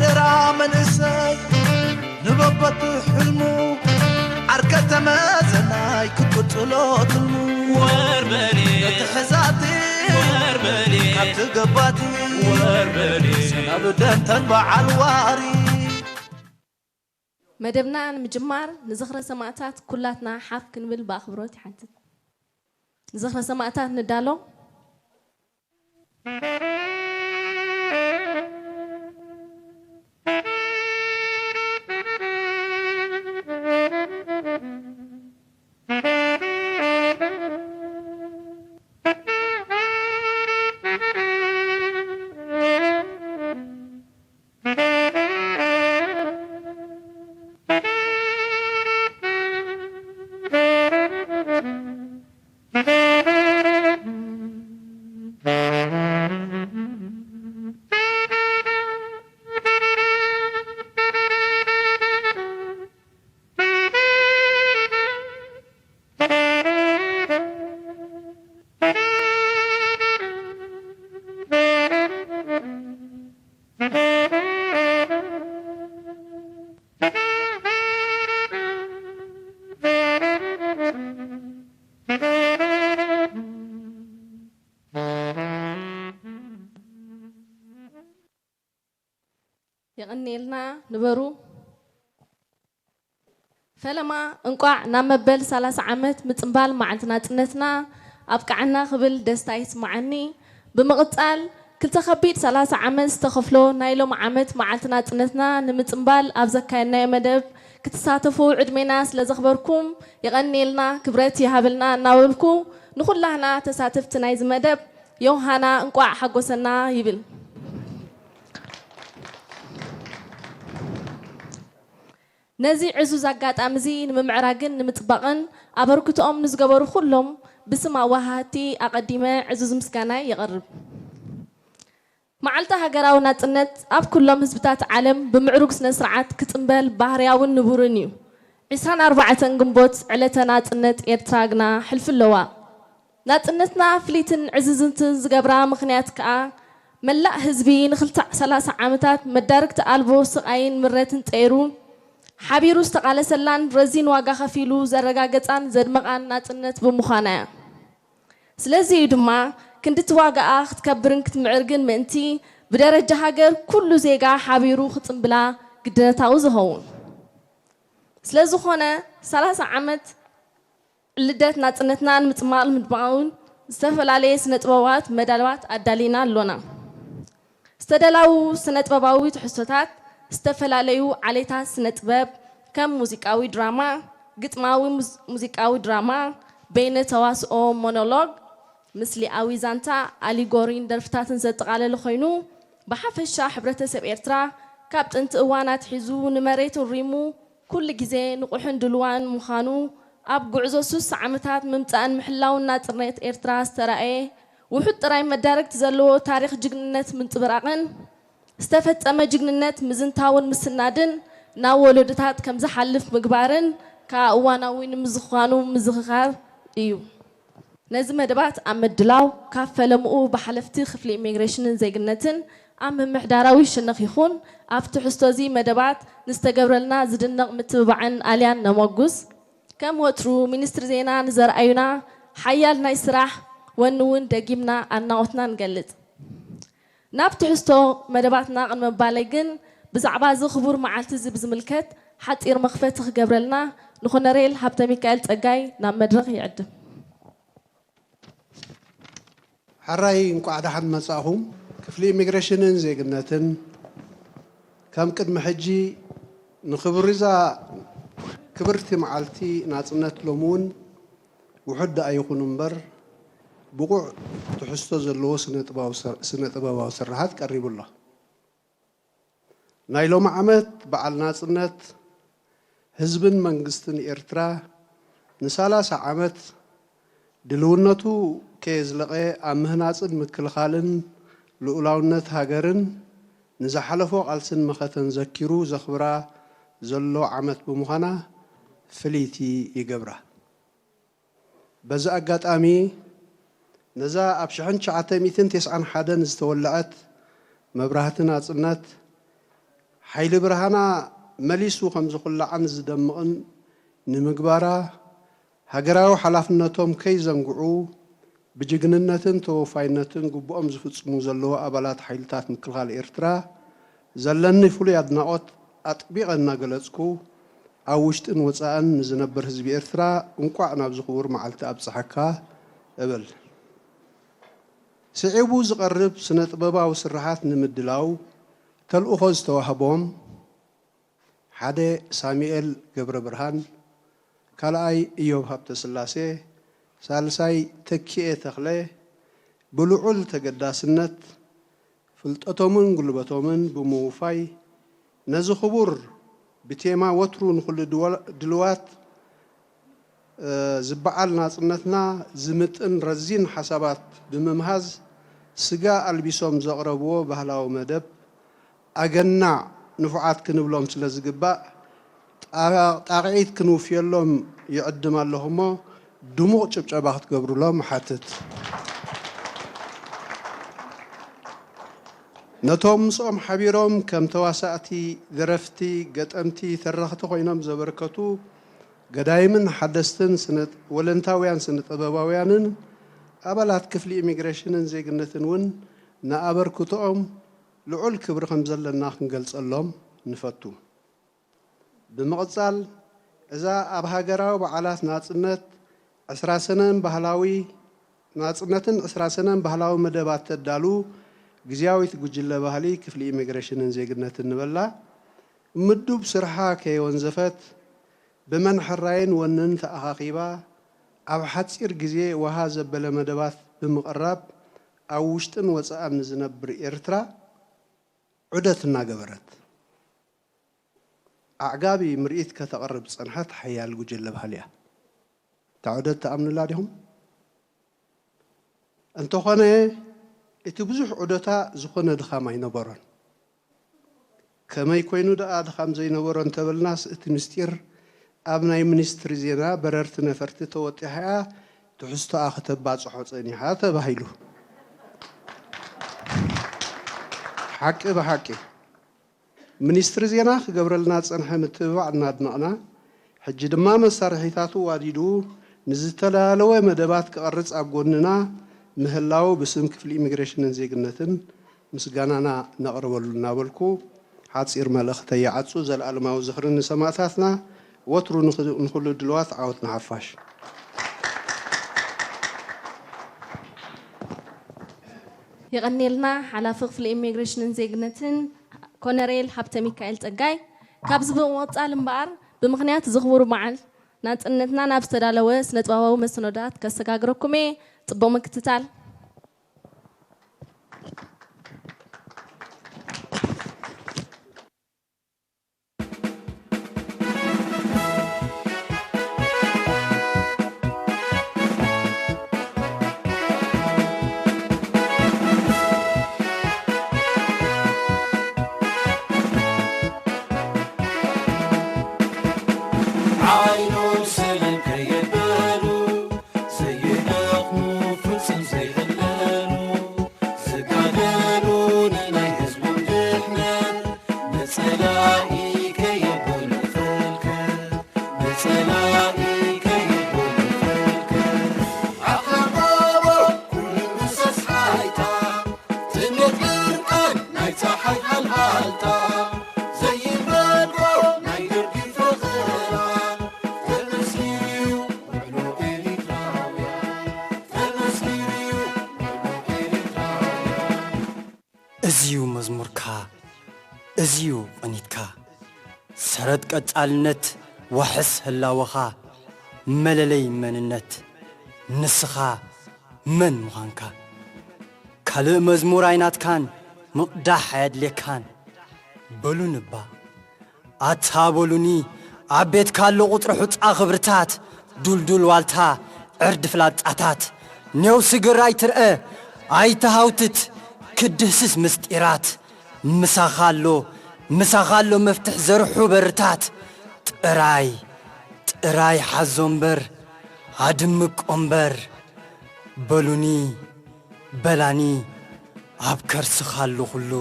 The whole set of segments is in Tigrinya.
ደራ መንእሰይ ንበበቱ ሕልሙ ዓርከ ተመዘናይ ክትቅጽሎ ትልሙ ወርበሬ ክትሕዛቲ ወርበሬ ካብቲ ገባቲ ወርበሬ ሰናብደንተን በዓል ዋሪ። መደብና ንምጅማር ንዝኽረ ሰማእታት ኩላትና ሓፍ ክንብል ብኣኽብሮት ይሓትት። ንዝኽረ ሰማእታት ንዳሎ። የቐንየልና ንበሩ። ፈለማ እንቋዕ ናብ መበል ሰላሳ ዓመት ምጽንባል መዓልቲ ናጽነትና ኣብቅዓና ክብል ደስታ ይስምዓኒ። ብምቕጻል ክልተ ከቢድ ሰላሳ ዓመት ዝተኸፍሎ ናይ ሎም ዓመት መዓልቲ ናጽነትና ንምጽንባል ኣብ ዘካየድናዮ መደብ ክትሳተፉ ዕድሜና ስለ ዘኽበርኩም የቐንየልና ክብረት ይሃበልና እናበልኩ ንኹላህና ተሳተፍቲ ናይዚ መደብ ዮሃና እንቋዕ ሓጎሰና ይብል። ነዚ ዕዙዝ ኣጋጣሚ እዚ ንምምዕራግን ንምጽባቕን ኣበርክቶኦም ንዝገበሩ ኩሎም ብስም ኣወሃህቲ ኣቐዲመ ዕዙዝ ምስጋናይ የቕርብ። መዓልቲ ሃገራዊ ናጽነት ኣብ ኩሎም ህዝብታት ዓለም ብምዕሩግ ስነ ስርዓት ክጽንበል ባህርያውን ንቡርን እዩ። ዕስራን ኣርባዕተን ግንቦት ዕለተ ናጽነት ኤርትራ ግና ሕልፊ ኣለዋ። ናጽነትና ፍልይትን ዕዝዝትን ዝገብራ ምኽንያት ከኣ መላእ ህዝቢ ንኽልተ ሰላሳ ዓመታት መዳርግቲ ኣልቦ ስቓይን ምረትን ጸይሩ ሓቢሩ ዝተቓለሰላን ረዚን ዋጋ ከፊሉ ዘረጋገጻን ዘድመቓን ናጽነት ብምዃና እያ። ስለዚ እዩ ድማ ክንዲ እቲ ዋጋኣ ክትከብርን ክትምዕርግን ምእንቲ ብደረጃ ሃገር ኩሉ ዜጋ ሓቢሩ ክጽንብላ ግድነታዊ ዝኸውን። ስለዝኾነ ሰላሳ ዓመት ልደት ናጽነትና ንምጽማቕ ንምድማቕ እውን ዝተፈላለየ ስነ ጥበባት መዳልባት ኣዳሊና ኣሎና። ዝተደላዉ ስነ ጥበባዊ ትሕዝቶታት ዝተፈላለዩ ዓሌታት ስነ ጥበብ ከም ሙዚቃዊ ድራማ፣ ግጥማዊ ሙዝ- ሙዚቃዊ ድራማ፣ በይነ ተዋስኦ ሞኖሎግ፣ ምስሊኣዊ ዛንታ፣ ኣሊጎሪን ደርፍታትን ዘጠቓለለ ኮይኑ ብሓፈሻ ሕብረተሰብ ኤርትራ ካብ ጥንቲ እዋን ኣትሒዙ ንመሬቱ ሪሙ ኩሉ ግዜ ንቑሕን ድልዋን ምዃኑ ኣብ ጉዕዞ ስሳ ዓመታት ምምጻእን ምሕላውን ናጽነት ኤርትራ ዝተራእየ ውሑድ ጥራይ መዳርግቲ ዘለዎ ታሪኽ ጅግንነት ምንጽብራቕን ዝተፈጸመ ጅግንነት ምዝንታውን ምስናድን ናብ ወለዶታት ከም ዝሓልፍ ምግባርን ከኣ እዋናዊ ንምዝዃኑ ምዝኽኻር እዩ። ነዚ መደባት ኣብ ምድላው ካብ ፈለምኡ ብሓለፍቲ ክፍሊ ኢሚግሬሽንን ዜግነትን ኣብ ምምሕዳራዊ ሸነኽ ይኹን ኣብ ትሕዝቶ እዚ መደባት ንዝተገብረልና ዝድነቕ ምትብባዕን ኣልያን ነመጉስ። ከም ወትሩ ሚኒስትሪ ዜና ንዘርኣዩና ሓያል ናይ ስራሕ ወኒ እውን ደጊምና ኣድናቖትና ንገልጽ። ናብ ትሕዝቶ መደባትና ቅድሚ ምባለይ ግን ብዛዕባ እዚ ክቡር መዓልቲ እዚ ብዝምልከት ሓጺር መኽፈቲ ክገብረልና ንኮነሬል ሃብተሚካኤል ጸጋይ ናብ መድረኽ ይዕድም። ሕራይ እንቋዕ ደሓን መጻእኹም። ክፍሊ ኢሚግሬሽንን ዜግነትን ከም ቅድሚ ሕጂ ንኽብሪዛ ክብርቲ መዓልቲ ናጽነት ሎሚ እውን ውሑድ ደኣ ይኹን እምበር ብቑዕ ትሕዝቶ ዘለዎ ስነ ጥበባዊ ስርሓት ቀሪቡ ኣሎ። ናይ ሎሚ ዓመት በዓል ናጽነት ህዝብን መንግስትን ኤርትራ ንሳላሳ ዓመት ድልውነቱ ከየዝለቐ ኣብ ምህናጽን ምክልኻልን ልኡላውነት ሃገርን ንዝሓለፎ ቃልስን መኸተን ዘኪሩ ዘኽብራ ዘሎ ዓመት ብምዃና ፍልይቲ ይገብራ። በዚ ኣጋጣሚ ነዛ ኣብ ሽሕን ትሽዓተ ሚእትን ተስዓን ሓደን ዝተወለዐት መብራህቲ ናጽነት ሓይሊ ብርሃና መሊሱ ከም ዝኹላዕን ዝደምቕን ንምግባራ፣ ሃገራዊ ሓላፍነቶም ከይዘንግዑ፣ ብጅግንነትን ተወፋይነትን ግቡኦም ዝፍጽሙ ዘለዉ ኣባላት ሓይልታት ምክልኻል ኤርትራ ዘለኒ ፍሉይ ኣድናቖት ኣጥቢቐ እናገለጽኩ፣ ኣብ ውሽጥን ወጻእን ንዝነብር ህዝቢ ኤርትራ እንቋዕ ናብዚ ክቡር መዓልቲ ኣብጽሓካ እብል። ስዒቡ ዝቐርብ ስነ-ጥበባዊ ስርሓት ንምድላው ተልእኾ ዝተዋህቦም፣ ሓደ ሳሙኤል ገብረብርሃን፣ ካልኣይ እዮብ ሃብተስላሴ፣ ሳልሳይ ተኪኤ ተኽለ፣ ብልዑል ተገዳስነት ፍልጠቶምን ጉልበቶምን ብምውፋይ፣ ነዚ ክቡር ብቴማ ወትሩ ንኹሉ ድዋ-፣ ድልዋት፣ እ፣ ዝበዓል ናጽነትና ዝምጥን ረዚን ሓሳባት ብምምሃዝ፣ ስጋ ኣልቢሶም ዘቕረብዎ ባህላዊ መደብ፣ ኣገናዕ ንፉዓት ክንብሎም ስለ ዝግባእ፣ ጣ-፣ ጣቕዒት ክንውፍየሎም ይዕድም ኣለኹ እሞ፣ ድሙቕ ጭብጨባ ክትገብሩሎም እሓትት። ነቶም ምስኦም ሓቢሮም ከም ተዋሳእቲ፣ ደረፍቲ፣ ገጠምቲ፣ ተረኽቲ ኮይኖም ዘበርከቱ ገዳይምን ሓደስትን ስነ-፣ ወለንታውያን ስነ-ጥበባውያንን ኣባላት ክፍሊ ኢሚግሬሽንን ዜግነትን እውን ንኣበርክቶኦም ልዑል ክብሪ ከም ዘለና ክንገልጸሎም ንፈቱ። ብምቕጻል፣ እዛ ኣብ ሃገራዊ በዓላት ናጽነት ዕስራ ሰነን ባህላዊ፣ ናጽነትን ዕስራ ሰነን ባህላዊ መደባት ተዳሉ ግዝያዊት ጉጅለ ባህሊ ክፍሊ ኢሚግሬሽንን ዜግነትን ንበላ፣ ምዱብ ስርሓ ከየወንዘፈት፣ ብመን ሕራይን ወንን ተኣኻኺባ፣ ኣብ ሓጺር ግዜ ወሃ ዘበለ መደባት ብምቕራብ፣ ኣብ ውሽጥን ወጻእን ንዝነብር ኤርትራ ዑደት እናገበረት፣ ኣዕጋቢ ምርኢት ከተቕርብ ዝጸንሐት ሓያል ጉጅለ ባህሊ እያ። እታ ዑደት ትኣምኑላ ዲኹም? እንተኾነ፣ እቲ ብዙሕ ዑደታ ዝኾነ ድኻም ኣይነበሮን። ከመይ ኮይኑ ደኣ ድኻም ዘይነበሮ እንተበልናስ፣ እቲ ምስጢር ኣብ ናይ ሚኒስትሪ ዜና በረርቲ ነፈርቲ ተወጢሓ እያ፣ ትሕዝቶኣ ከተባጽሖ ጸኒሓ ተባሂሉ። ሓቂ ብሓቂ። ሚኒስትሪ ዜና ክገብረልና ዝጸንሐ ምትብባዕ እናድነቕና፣ ሕጂ ድማ መሳርሒታቱ ዋዲዱ ንዝተዳለወ መደባት ክቐርጽ ኣብ ጎንና ምህላዉ ብስም ክፍሊ ኢሚግሬሽንን ዜግነትን ምስጋናና ነቕርበሉ እናበልኩ፣ ሓጺር መልእኽተይ ይዓጹ። ዘለኣለማዊ ዝኽሪ ንሰማእታትና፣ ወትሩ ንኽ-፣ ንኹሉ ድልዋት ዓወት ንሓፋሽ። የቐንየልና ሓላፊ ክፍሊ ኢሚግሬሽንን ዜግነትን ኮነሬል ሃብተ ሚካኤል ጸጋይ። ካብዚ ብምቕጻል እምበኣር፣ ብምኽንያት እዚ ክቡር በዓል ናጽነትና ናብ ዝተዳለወ ስነ-ጥበባዊ መሰናዶታት ከሰጋግረኩም እየ። ጽቡቕ ምክትታል። ዓይኖም ሰለም ከየበሉ ዘይደኽሙ ፍጹም ዘይሕለሉ ዝጋደሉ ንናይ ህዝቦም ድሕነት ንጸላኢ ከየበሉ ፈልከት ንጸላኢ ከየበሉ ፈልከት ዓቕረቦ ኩሉ ምሰስ ሓይታ ትምት ዕርቃን ናይ ጸሓይ ሃልሃልታ ዘይበልቦ ናይ ደርጊ ፈኸራ ተመስጊኑ ውዕሎ ኤሪትራውያን ተመስጊኑ ውዕሎ ኤሪትራውያን። እዚዩ መዝሙርካ፣ እዚዩ ቅኒትካ፣ ሰረት ቀጻልነት ዋሕስ ህላወኻ፣ መለለይ መንነት ንስኻ መን ምዃንካ። ካልእ መዝሙር ኣይናትካን፣ ምቕዳሕ ኣየድልየካን። በሉኒ እባ፣ ኣታ በሉኒ፣ ኣብ ቤትካ ኣሎ ቁጽሪ ሑጻ ክብርታት፣ ዱልዱል ዋልታ፣ ዕርዲ ፍላጻታት። ኔው ስግር ኣይትርአ፣ ኣይትሃውትት፣ ክትድህስስ ምስጢራት። ምሳኻ ኣሎ፣ ምሳኻ ኣሎ መፍትሕ ዘርሑ በርታት። ጥራይ፣ ጥራይ ሓዞ እምበር፣ ኣድምቆ እምበር። በሉኒ፣ በላኒ፣ ኣብ ከርስኻ ኣሎ ኩሉ።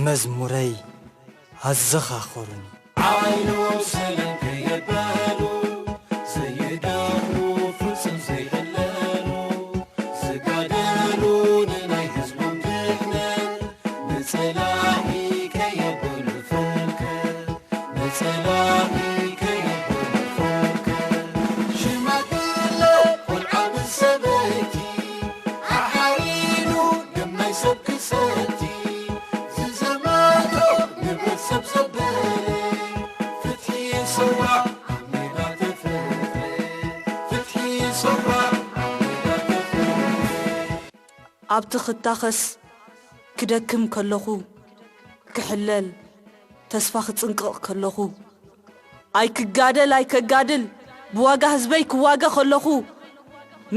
መዝሙረይ ኣዘኻኽሩኒ። ዓይኖም ሰለም ከየበሉ ዘይደኽሙ ፍጹም ዘይሕለሉ ዝጋደሉ ንናይ ህዝቦም ድሕነት ንጸላኢ ከየበሉ ፈልከ ንጸላኢ ከየበሉ ፈልከ ሽማግለ ቆልዓ ምስ ሰበይቲ ኣሓሪኑ ደም ናይ ሰብ ክሰቲ ዝዘመቶ ንብረት ሰብ ዘበለ ፍትሒ ሰዋ ኣብ ሜዳ ተፈጥረ ፍትሒ ሰዋ ኣብ ሜዳ ተፈጥረ ኣብቲ ክታኸስ ክደክም ከለኹ ክሕለል ተስፋ ክጽንቅቕ ከለኹ ኣይክጋደል ኣይከጋድል ብዋጋ ህዝበይ ክዋገ ከለኹ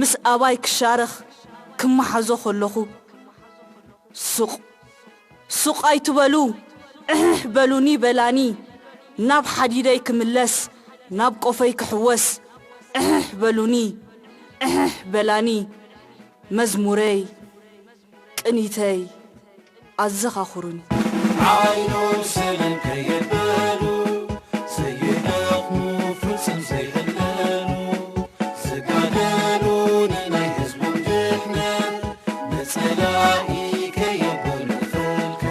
ምስ ኣባይ ክሻረኽ ክመሓዞ ከለኹ ሱቕ ሱቕ ኣይትበሉ ዕሕሕ በሉኒ በላኒ ናብ ሓዲደይ ክምለስ ናብ ቆፈይ ክሕወስ ዕሕሕ በሉኒ ዕሕሕ በላኒ መዝሙረይ ቅኒተይ ኣዘኻኽሩኒ። ዓይኖም ሰለም ከየበሉ ዘይደኽሙ ፍጹም ዘይሕለሉ ዝጋደሉ ንናይ ህዝቦም ድሕነት ንጸላኢ ከየበሉ ፈልከ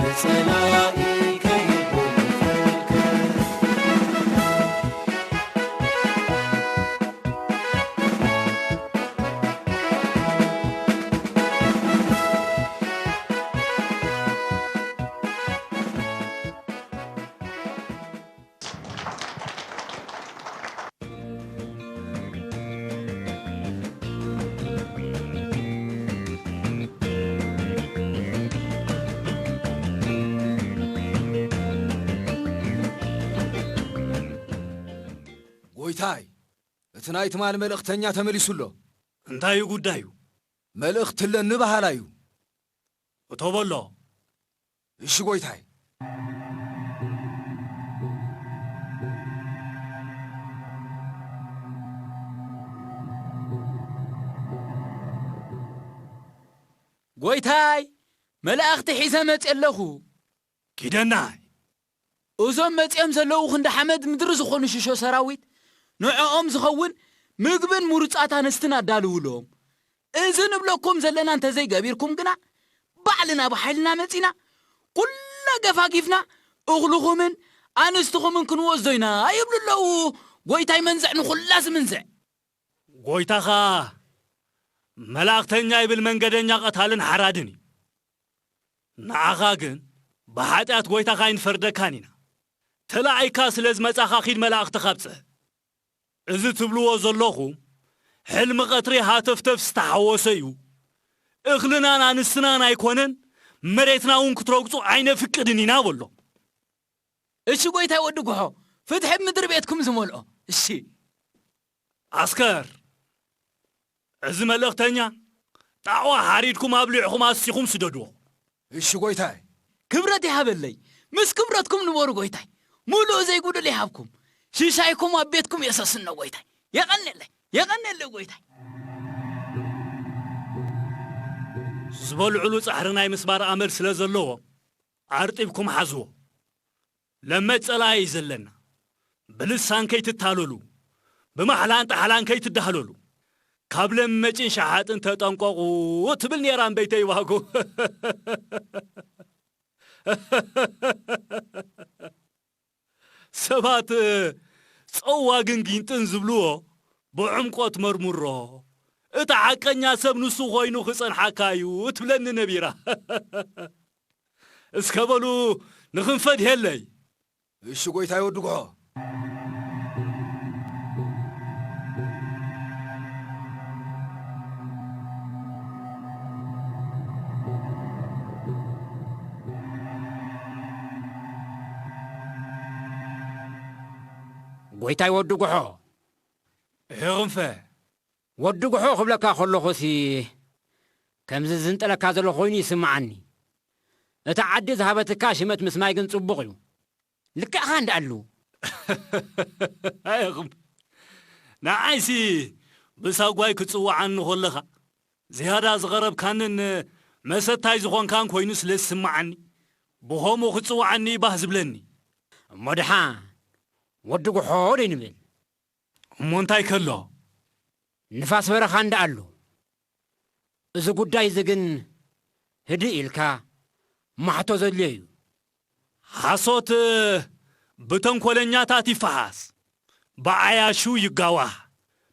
ንጸላኢ ከየበሉ ፈልከ ጎይታይ፣ እቲ ናይ ትማል መልእኽተኛ ተመሊሱ ኣሎ። እንታይ እዩ ጉዳዩ? መልእኽቲ ኣለኒ በሃላይ እዩ። እቶ በሎ። እሺ ጎይታይ። ጎይታይ፣ መላእኽቲ ሒዘ መጺአ ኣለኹ። ኪደናይ። እዞም መጺኦም ዘለዉ ክንዲ ሓመድ ምድሪ ዝኾኑ ሽሾ ሰራዊት፣ ንዕኦም ዝኸውን ምግብን ምሩጻት ኣንስትን ኣዳልውሎም። እዚ ንብለኩም ዘለና እንተዘይገቢርኩም ግና፣ ባዕልና ብሓይልና መጺና፣ ኩላ ገፋጊፍና፣ እኽልኹምን ኣንስትኹምን ክንወስዶ ኢና ይብሉ ኣለዉ። ጎይታይ መንዝዕ ንኹላ ዝምንዝዕ። ጎይታኻ መላእኽተኛ ይብል መንገደኛ ቀታልን ሓራድን እዩ። ንዓኻ ግን ብሓጢኣት ጎይታኻ ኣይንፈርደካን ኢና። ተላኢካ ስለ ዝመጻኻ ኺድ መላእኽትኻ ኣብጽሕ። እዚ ትብልዎ ዘለኹም ሕልሚ ቐትሪ ሃተፍተፍ ዝተሓወሰ እዩ። እኽልናን ኣንስትናን ኣይኮነን፣ መሬትና እውን ክትረግጹ ኣይነፍቅድን ኢና በሎ። እሺ ጎይታይ ወዲ ጉሖ፣ ፍትሒ ምድሪ ቤትኩም ዝመልኦ። እሺ። ዓስከር፣ እዚ መልእኽተኛ ጣዕዋ ሓሪድኩም ኣብሊዕኹም ኣስቲኹም ስደድዎ። እሺ ጎይታይ። ክብረት ይሃበለይ፣ ምስ ክብረትኩም ንበሩ ጎይታይ፣ ሙሉእ ዘይጉድል ይሃብኩም። ሽሻይኩም ኣብ ቤትኩም የሰስኖ ጎይታይ። የቐንየለይ፣ የቐንየለይ ጎይታይ። ዝበልዕሉ ጻሕሪ ናይ ምስባር ኣመል ስለ ዘለዎ ኣርጢብኩም ሓዝዎ። ለመድ ጸላኢ እዩ ዘለና። ብልሳን ከይትታለሉ፣ ብማሕላን ጣሕላን ከይትዳህለሉ፣ ካብ ለመጭን ሸሓጥን ተጠንቀቑ ትብል ነይራ እምበይተይ ዋጉ። ሰባት ጸዋግን ጊንጥን ዝብልዎ ብዕምቆት መርምሮ። እቲ ሓቀኛ ሰብ ንሱ ኮይኑ ክጸንሓካ እዩ ትብለኒ ነቢራ። እስከ በሉ ንኽንፈድየለይ። እሺ ጎይታይ ወዲ ጉሖ። ጎይታይ ወዲ ጉሖ። እህ ክንፈ። ወዲ ጉሖ ክብለካ ከለኹሲ ከምዚ ዝንጥለካ ዘሎ ኮይኑ ይስምዓኒ። እታ ዓዲ ዝሃበትካ ሽመት ምስማይ ግን ጽቡቕ እዩ። ልክዕኻ እንዳኣሉ። ኣይኹም። ንዓይሲ ብሳጓይ ክጽውዓኒ ከለኻ ዝያዳ ዝቐረብካንን መሰታይ ዝኾንካን ኮይኑ ስለ ዝስምዓኒ ብኸምኡ ክጽውዓኒ ባህ ዝብለኒ። እሞ ድሓን ወዲ ጉሖ ደይንብል። እሞ እንታይ ከሎ? ንፋስ በረኻ እንዳ ኣሎ። እዚ ጉዳይ እዚ ግን ህድእ ኢልካ ማሕቶ ዘድልዮ እዩ። ሓሶት ብተንኮለኛታት ይፈሓስ፣ ብዓያሹ ይጋዋሕ፣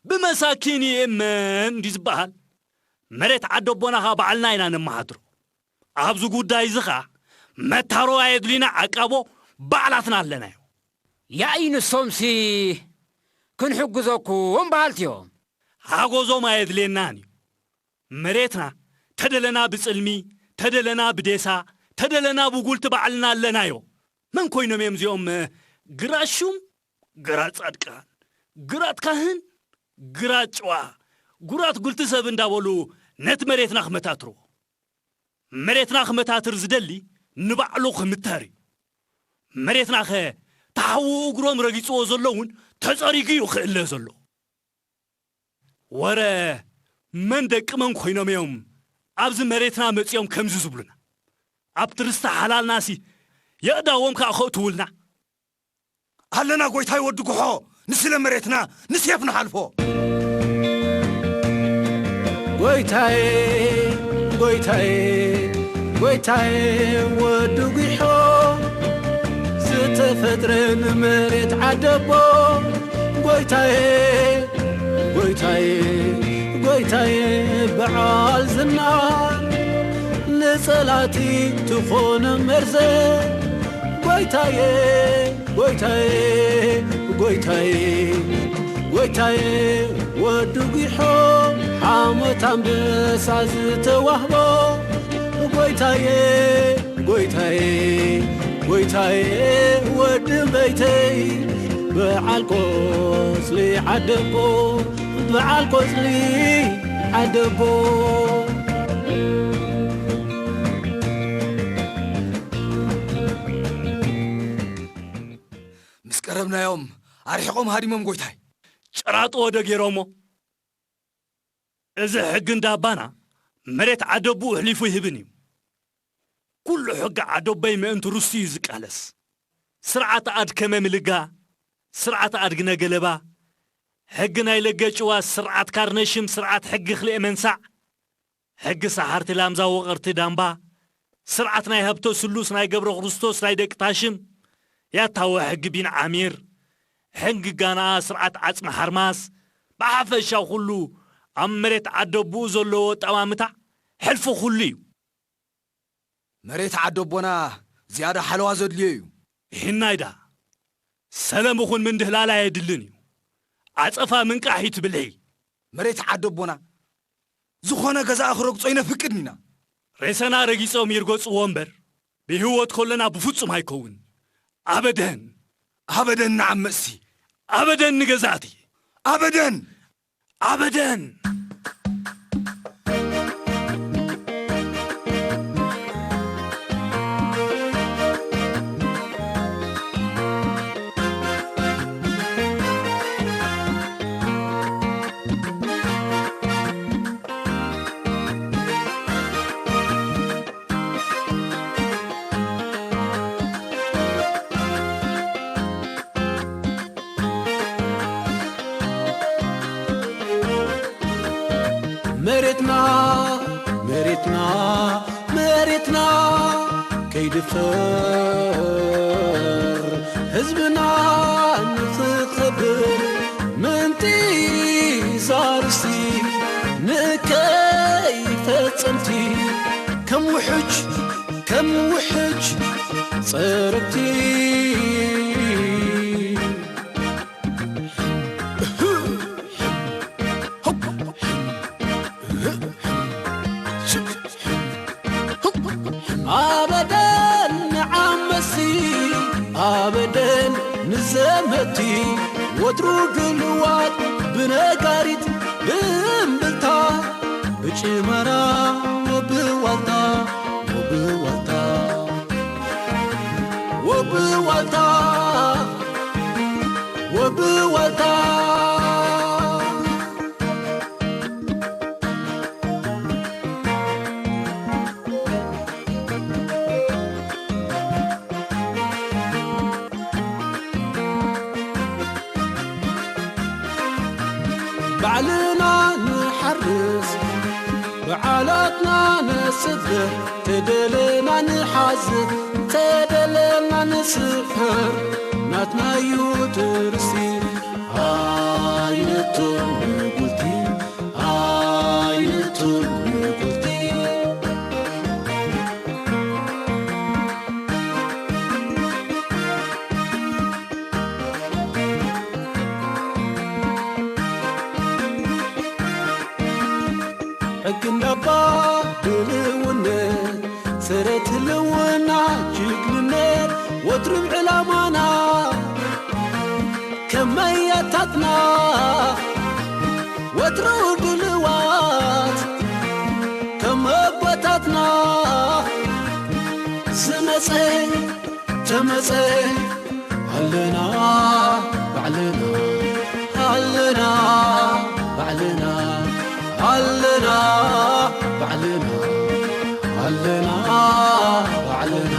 ብመሳኪን ይእመን እንዲ ዝበሃል፣ መሬት ዓደቦና ኸኣ ባዕልና ኢና ነመሓድሮ። ኣብዚ ጉዳይ እዚ ኸኣ መታሮ ኣየድልዩና፣ ዓቃቦ ባዕላትና ኣለናዮ። ያኢ ንሶምሲ ክንሕግዘኩም በሃልቲ እዮም። ሓጎዞም ኣየድልየናን እዩ። መሬትና ተደለና ብጽልሚ፣ ተደለና ብዴሳ፣ ተደለና ብጉልቲ ባዕልና ኣለናዮ። መን ኮይኖም እዮም እዚኦም? ግራት ሹም፣ ግራት ጻድቃን፣ ግራት ካህን፣ ግራት ጭዋ፣ ጉራት ጉልቲ ሰብ እንዳበሉ ነቲ መሬትና ክመታትርዎ። መሬትና ክመታትር ዝደሊ ንባዕሉ ክምተር እዩ። መሬትናኸ ተሓዉ እግሮም ረጊጽዎ ዘሎ እውን ተጸሪጉ እዩ ክእለ ዘሎ። ወረ መን ደቂ መን ኮይኖም እዮም ኣብዚ መሬትና መጺኦም ከምዚ ዝብሉና? ኣብቲ ርስቲ ሓላልናሲ የእዳዎም ከኣ ከእትዉልና። ኣለና ጎይታይ ወዲ ጉሖ፣ ንስለ መሬትና ንሴፍ ንሓልፎ። ጎይታዬ፣ ጎይታዬ፣ ጎይታዬ ወዲ ጉሖ፣ ዝተፈጥረ ንመሬት ዓደቦ። ጎይታዬ፣ ጎይታዬ፣ ጎይታዬ በዓል ዝና፣ ንጸላቲ ትኾነ መርዘ። ጎይታዬ፣ ጎይታዬ፣ ጎይታዬ፣ ጎይታዬ ወዲ ጉሖ፣ ሓሞት ኣንበሳ ዝተዋህቦ። ጎይታዬ፣ ጎይታዬ፣ ጎይታዬ ወዲ ቤተይ፣ በዓል ቆጽሊ ዓደቦ፣ በዓል ቆጽሊ ዓደቦ። ምስ ቀረብናዮም ኣርሒቖም ሃዲሞም ጎይታይ። ጭራጥዎ ዶ ገይሮሞ? እዚ ሕጊ እንዳባና መሬት ዓደቡ ኣሕሊፉ ይህብን እዩ። ኩሉ ሕጊ ዓደቦይ ምእንቲ ርስቱ እዩ ዝቃለስ። ስርዓት ኣድከመ ምልጋ፣ ስርዓት ኣድግነ ገለባ፣ ሕጊ ናይ ለገጭዋ፣ ስርዓት ካርነሽም፣ ስርዓት ሕጊ ክልኤ መንሳዕ፣ ሕጊ ሰሓርቲ ላምዛ ወቐርቲ ዳምባ፣ ስርዓት ናይ ሃብተ ስሉስ፣ ናይ ገብረ ክርስቶስ፣ ናይ ደቂ ታሽም፣ ያታወ ሕጊ ቢን ዓሚር፣ ሕጊ ጋናኣ፣ ስርዓት ዓጽሚ ሓርማስ፣ ብሓፈሻ ኩሉ ኣብ መሬት ዓደቦኡ ዘለዎ ኣጠማምታ ሕልፊ ኩሉ እዩ። መሬት ዓደቦና ዝያዳ ሓለዋ ዘድልዮ እዩ። ይህናይዳ ሰለምኹን ምንድህላል ኣየድልን እዩ። ዓጸፋ ምንቃሕ እዩ ትብልሒ። መሬት ዓደቦና ዝኾነ ገዛእ ክረግጾ ይነፍቅድን ኢና። ሬሳና ረጊጾም ይርገጽዎ እምበር ብህይወት ከሎና ብፍጹም ኣይከውን። ኣበደን! ኣበደን ንዓመጽቲ! ኣበደን ንገዛእቲ! ኣበደን! ኣበደን! መሬትና፣ መሬትና፣ መሬትና ከይድፈር ህዝብና ንኽኸብር ምንቲ ዛርሲ ንከይፈጸምቲ ከም ውሕጅ ከም ውሕጅ ጸረብቲ። ኣበደን ንዓመሲ ኣበደን ንዘመቲ ወትሩ ድልዋት ብነጋሪት ብእምብልታ ብጭመራ ወብዋልታ ወብዋልታ ወብዋልታ ወብዋልታ። ባዕልና ንሓርስ፣ ብዓላትና ነስፍሕ፣ ተደለና ንሓዝፍ፣ ተደለና ንስፈር፣ ናትናዩ ትርስቲ። ኣይነቶም ንጉልቲ፣ ኣይነቶም ንጉልቲ። ሕጊ እንዳባ ድልውነት፣ ሰረት ህልውና ጅግንነት፣ ወትሩ ዕላማና ከመያታትና፣ ወትሩ ድልዋት ከመቦታትና፣ ዝመጸ ተመጸ ኣለና ባዕልና፣ ኣለና ባዕልና፣ ኣለና ባዕልና፣ ኣለና ባዕልና።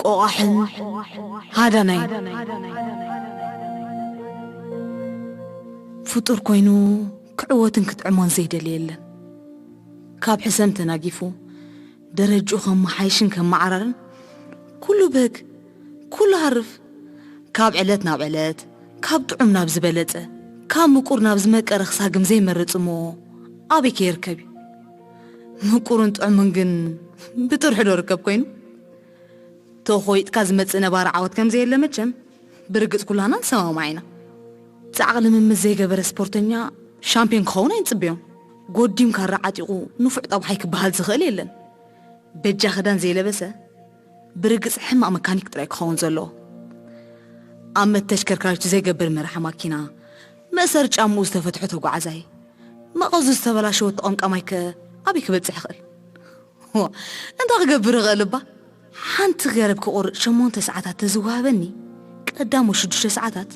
ቆቓሕን ሃዳናይን። ፍጡር ኮይኑ ክዕወትን ክጥዕሞን ዘይደሊ የለን። ካብ ሕሰም ተናጊፉ ደረጅኡ ከመሓይሽን ከመዓራርን ኩሉ በግ፣ ኩሉ ሃርፍ፣ ካብ ዕለት ናብ ዕለት፣ ካብ ጥዑም ናብ ዝበለጸ፣ ካብ ምቁር ናብ ዝመቀረ ክሳግም ዘይመርጽ እሞ ኣበይ ከይርከብ እዩ? ምቁርን ጥዑምን ግን ብጥርሑ ዶ ርከብ ኮይኑ? ተኾይጥካ ዝመጽእ ነባሪ ዓወት ከም ዘየለ መቸም ብርግጽ ኩላና ንሰማማዕ ኢና። ጻዕቕ ልምምድ ዘይገበረ ስፖርተኛ ሻምፒዮን ክኸውን ኣይንጽበዮን። ጎዲም ካራ ዓጢቑ ንፉዕ ጠብሓይ ክበሃል ዝኽእል የለን። በጃ ክዳን ዘይለበሰ ብርግጽ ሕማቕ መካኒክ ጥራይ ክኸውን ዘለዎ። ኣመት ተሽከርካሪቱ ዘይገብር መራሒ ማኪና፣ መእሰሪ ጫምኡ ዝተፈትሖ ተጓዓዛይ፣ መቐዙ ዝተበላሸወ ተቐምቃማይ ከ ኣበይ ክበጽሕ ይኽእል? ሆ፣ እንታይ ክገብር ይኽእል እባ? ሓንቲ ገረብ ክቖርጽ ሸሞንተ ሰዓታት ተዝወሃበኒ፣ ቀዳሞት ሽዱሽተ ሰዓታት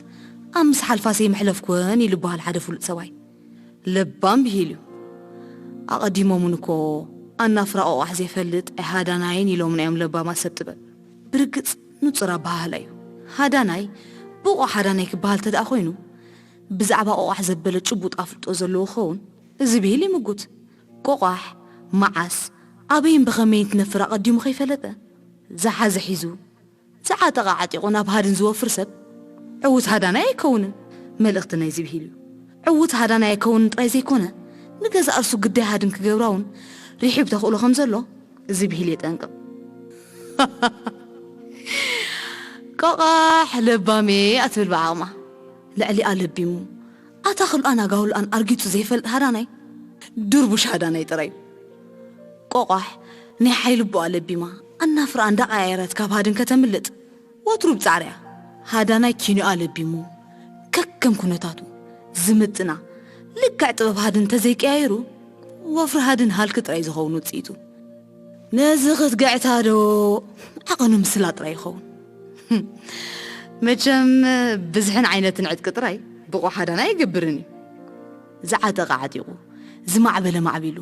ኣብ ምስ ሓልፋ ዘይምሕለፍኩወን እዩ ዝበሃል ሓደ ፍሉጥ ሰብኣይ። ለባም ብሂል እዩ። ኣቐዲሞምን እኮ ኣናፍራ ቆቋሕ ዘይፈልጥ ኣይሃዳናይን ኢሎምና እዮም ለባማት ሰብ ጥበብ። ብርግጽ ንጹር ኣበሃህላ እዩ። ሃዳናይ ብቑዕ ሃዳናይ ክበሃል ተደኣ ኮይኑ፣ ብዛዕባ ቆቋሕ ዘበለ ጭቡጥ ኣፍልጦ ዘለዎ ክኸውን፣ እዚ ብሂል ይምጉት። ቆቋሕ መዓስ፣ ኣበይን ብኸመይን ትነፍር ኣቐዲሙ ከይፈለጠ፣ ዝሓዘ ሒዙ፣ ዝዓጠቐ ዓጢቑ ናብ ሃድን ዝወፍር ሰብ ዕዉት ሃዳናይ ኣይከውንን። መልእኽቲ ናይዚ ብሂል እዩ። ዕዉት ሃዳናይ ኣይከውንን ጥራይ ዘይኮነ፣ ንገዛእ ርእሱ ግዳይ ሃድን ክገብራ እውን ርሒብ ተኽእሎ ከም ዘሎ እዚ ብሂል የጠንቅቕ። ቆቓሕ ለባሜ እያ ትብል ብዓቕማ። ልዕሊኣ ለቢሙ፣ ኣታኽልኣን ኣጋውልኣን ኣርጊጹ ዘይፈልጥ ሃዳናይ፣ ድርቡሽ ሃዳናይ ጥራይ እዩ። ቆቋሕ ናይ ሓይሊ ኣቦኣ ለቢማ፣ ኣናፍራ እንዳቐያየረት ካብ ሃድን ከተምልጥ፣ ወትሩ ብጻዕሪ እያ። ሃዳናይ ኪኖኣ ለቢሙ፣ ከከም ኩነታቱ ዝምጥና፣ ልክዕ ጥበብ ሃድን እንተዘይቀያይሩ፣ ወፍሪ ሃድን ሃልኪ ጥራይ ዝኸውን ውጽኢቱ። ነዚ ክትግዕታ ዶ ዓቐኑ ምስላ ጥራይ ይኸውን። መቸም ብዝሕን ዓይነትን ዕጥቂ ጥራይ ብቑሕ ሃዳናይ ኣይገብርን እዩ። ዝዓጠቐ ዓጢቑ፣ ዝማዕበለ ማዕቢሉ፣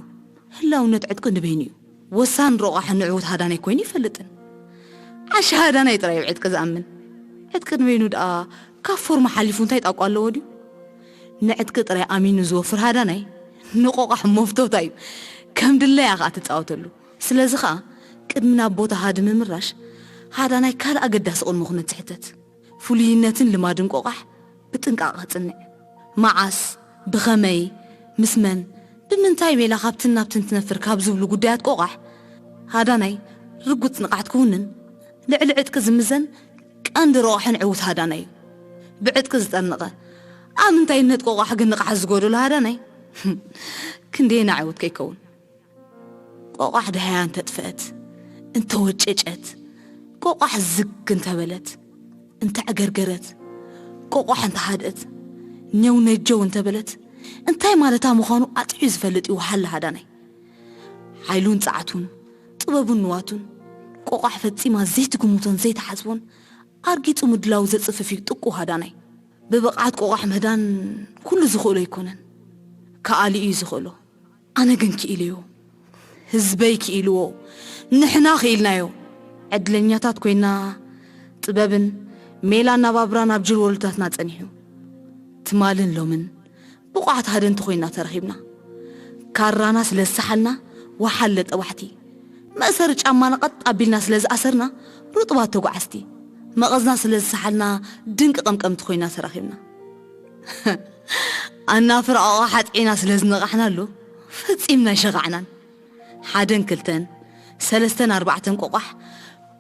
ህላውነት ዕጥቂ ንበይኑ እዩ። ወሳን ረቋሕን ንዕዉት ሃዳናይ ኮይኑ ይፈልጥን። ዓሻ ሃዳናይ ጥራይ እዩ ዕጥቂ ዝኣምን። ዕጥቂ ንበይኑ ደኣ ካብ ፎርማ ሓሊፉ እንታይ ጣቋ ኣለዎ ድዩ? ንዕጥቂ ጥራይ ኣሚኑ ዝወፍር ሃዳናይ ንቆቋሕ መፍቶታ እዩ። ከም ድላያ ከኣ ትጻወተሉ። ስለዚ ከኣ ቅድሚ ናብ ቦታ ሃዲ ምምራሽ፣ ሃዳናይ ካልእ ኣገዳሲ ቅድመ ኩነት ትሕተት። ፍሉይነትን ልማድን ቆቋሕ ብጥንቃቐ ክጽንዕ። መዓስ፣ ብኸመይ፣ ምስ መን፣ ብምንታይ ሜላ ካብትን ናብትን ትነፍር ካብ ዝብሉ ጉዳያት ቆቋሕ፣ ሃዳናይ ርጉጽ ንቕሓት ክውንን፣ ልዕሊ ዕጥቂ ዝምዘን ቀንዲ ረቋሕን ዕዉት ሃዳናይ እዩ። ብዕጥቂ ዝጠርነቐ፣ ኣብ እንታይነት ቆቋሕ ግን ንቕሓት ዝጎደሎ ሃዳናይ፣ ክንደየና ዕዉት ከይከውን። ቆቋሕ ደሃያ እንተጥፍአት፣ እንተወጨጨት፣ ቆቋሕ ዝግ እንተበለት፣ እንተዕገርገረት፣ ቆቋሕ እንተሃድአት፣ ኘው ነጀው እንተበለት፣ እንታይ ማለታ ምዃኑ ኣጥዕዩ ዝፈልጥ እዩ ወሓለ ሃዳናይ። ሓይሉን ጸዓቱን፣ ጥበቡን ንዋቱን፣ ቆቋሕ ፈጺማ ዘይትግምቶን ዘይትሓስቦን፣ ኣርጊጹ ምድላው ዘጽፍፍ እዩ ጥቁ ሃዳናይ። ብብቕዓት ቆቋሕ ምህዳን ኩሉ ዝኽእሎ ኣይኮነን። ከኣሊ እዩ ዝኽእሎ። ኣነ ግን ክኢለዮ። ህዝበይ ክኢልዎ። ንሕና ክኢልናዮ። ዕድለኛታት ኮይና ጥበብን ሜላ ኣናባብራን ኣብ ጅል ወለታትና ጸኒሑ። ትማልን ሎምን ብቑዓት ሃደንቲ ኮይና ተረኺብና። ካራና ስለ ዝሰሓልና ወሓለ ጠባሕቲ። መእሰሪ ጫማና ቀጥ ኣቢልና ስለ ዝኣሰርና ሩጥባት ተጓዓዝቲ። መቐዝና ስለ ዝሰሓልና ድንቂ ቀምቀምቲ ኮይና ተረኺብና። ኣናፍር ኣቕሓ ሓጺዕና ስለ ዝነቓሕናሉ ፈጺምና ኣይሸቓዕናን። ሓደን ክልተን፣ ሰለስተን ኣርባዕተን ቆቋሕ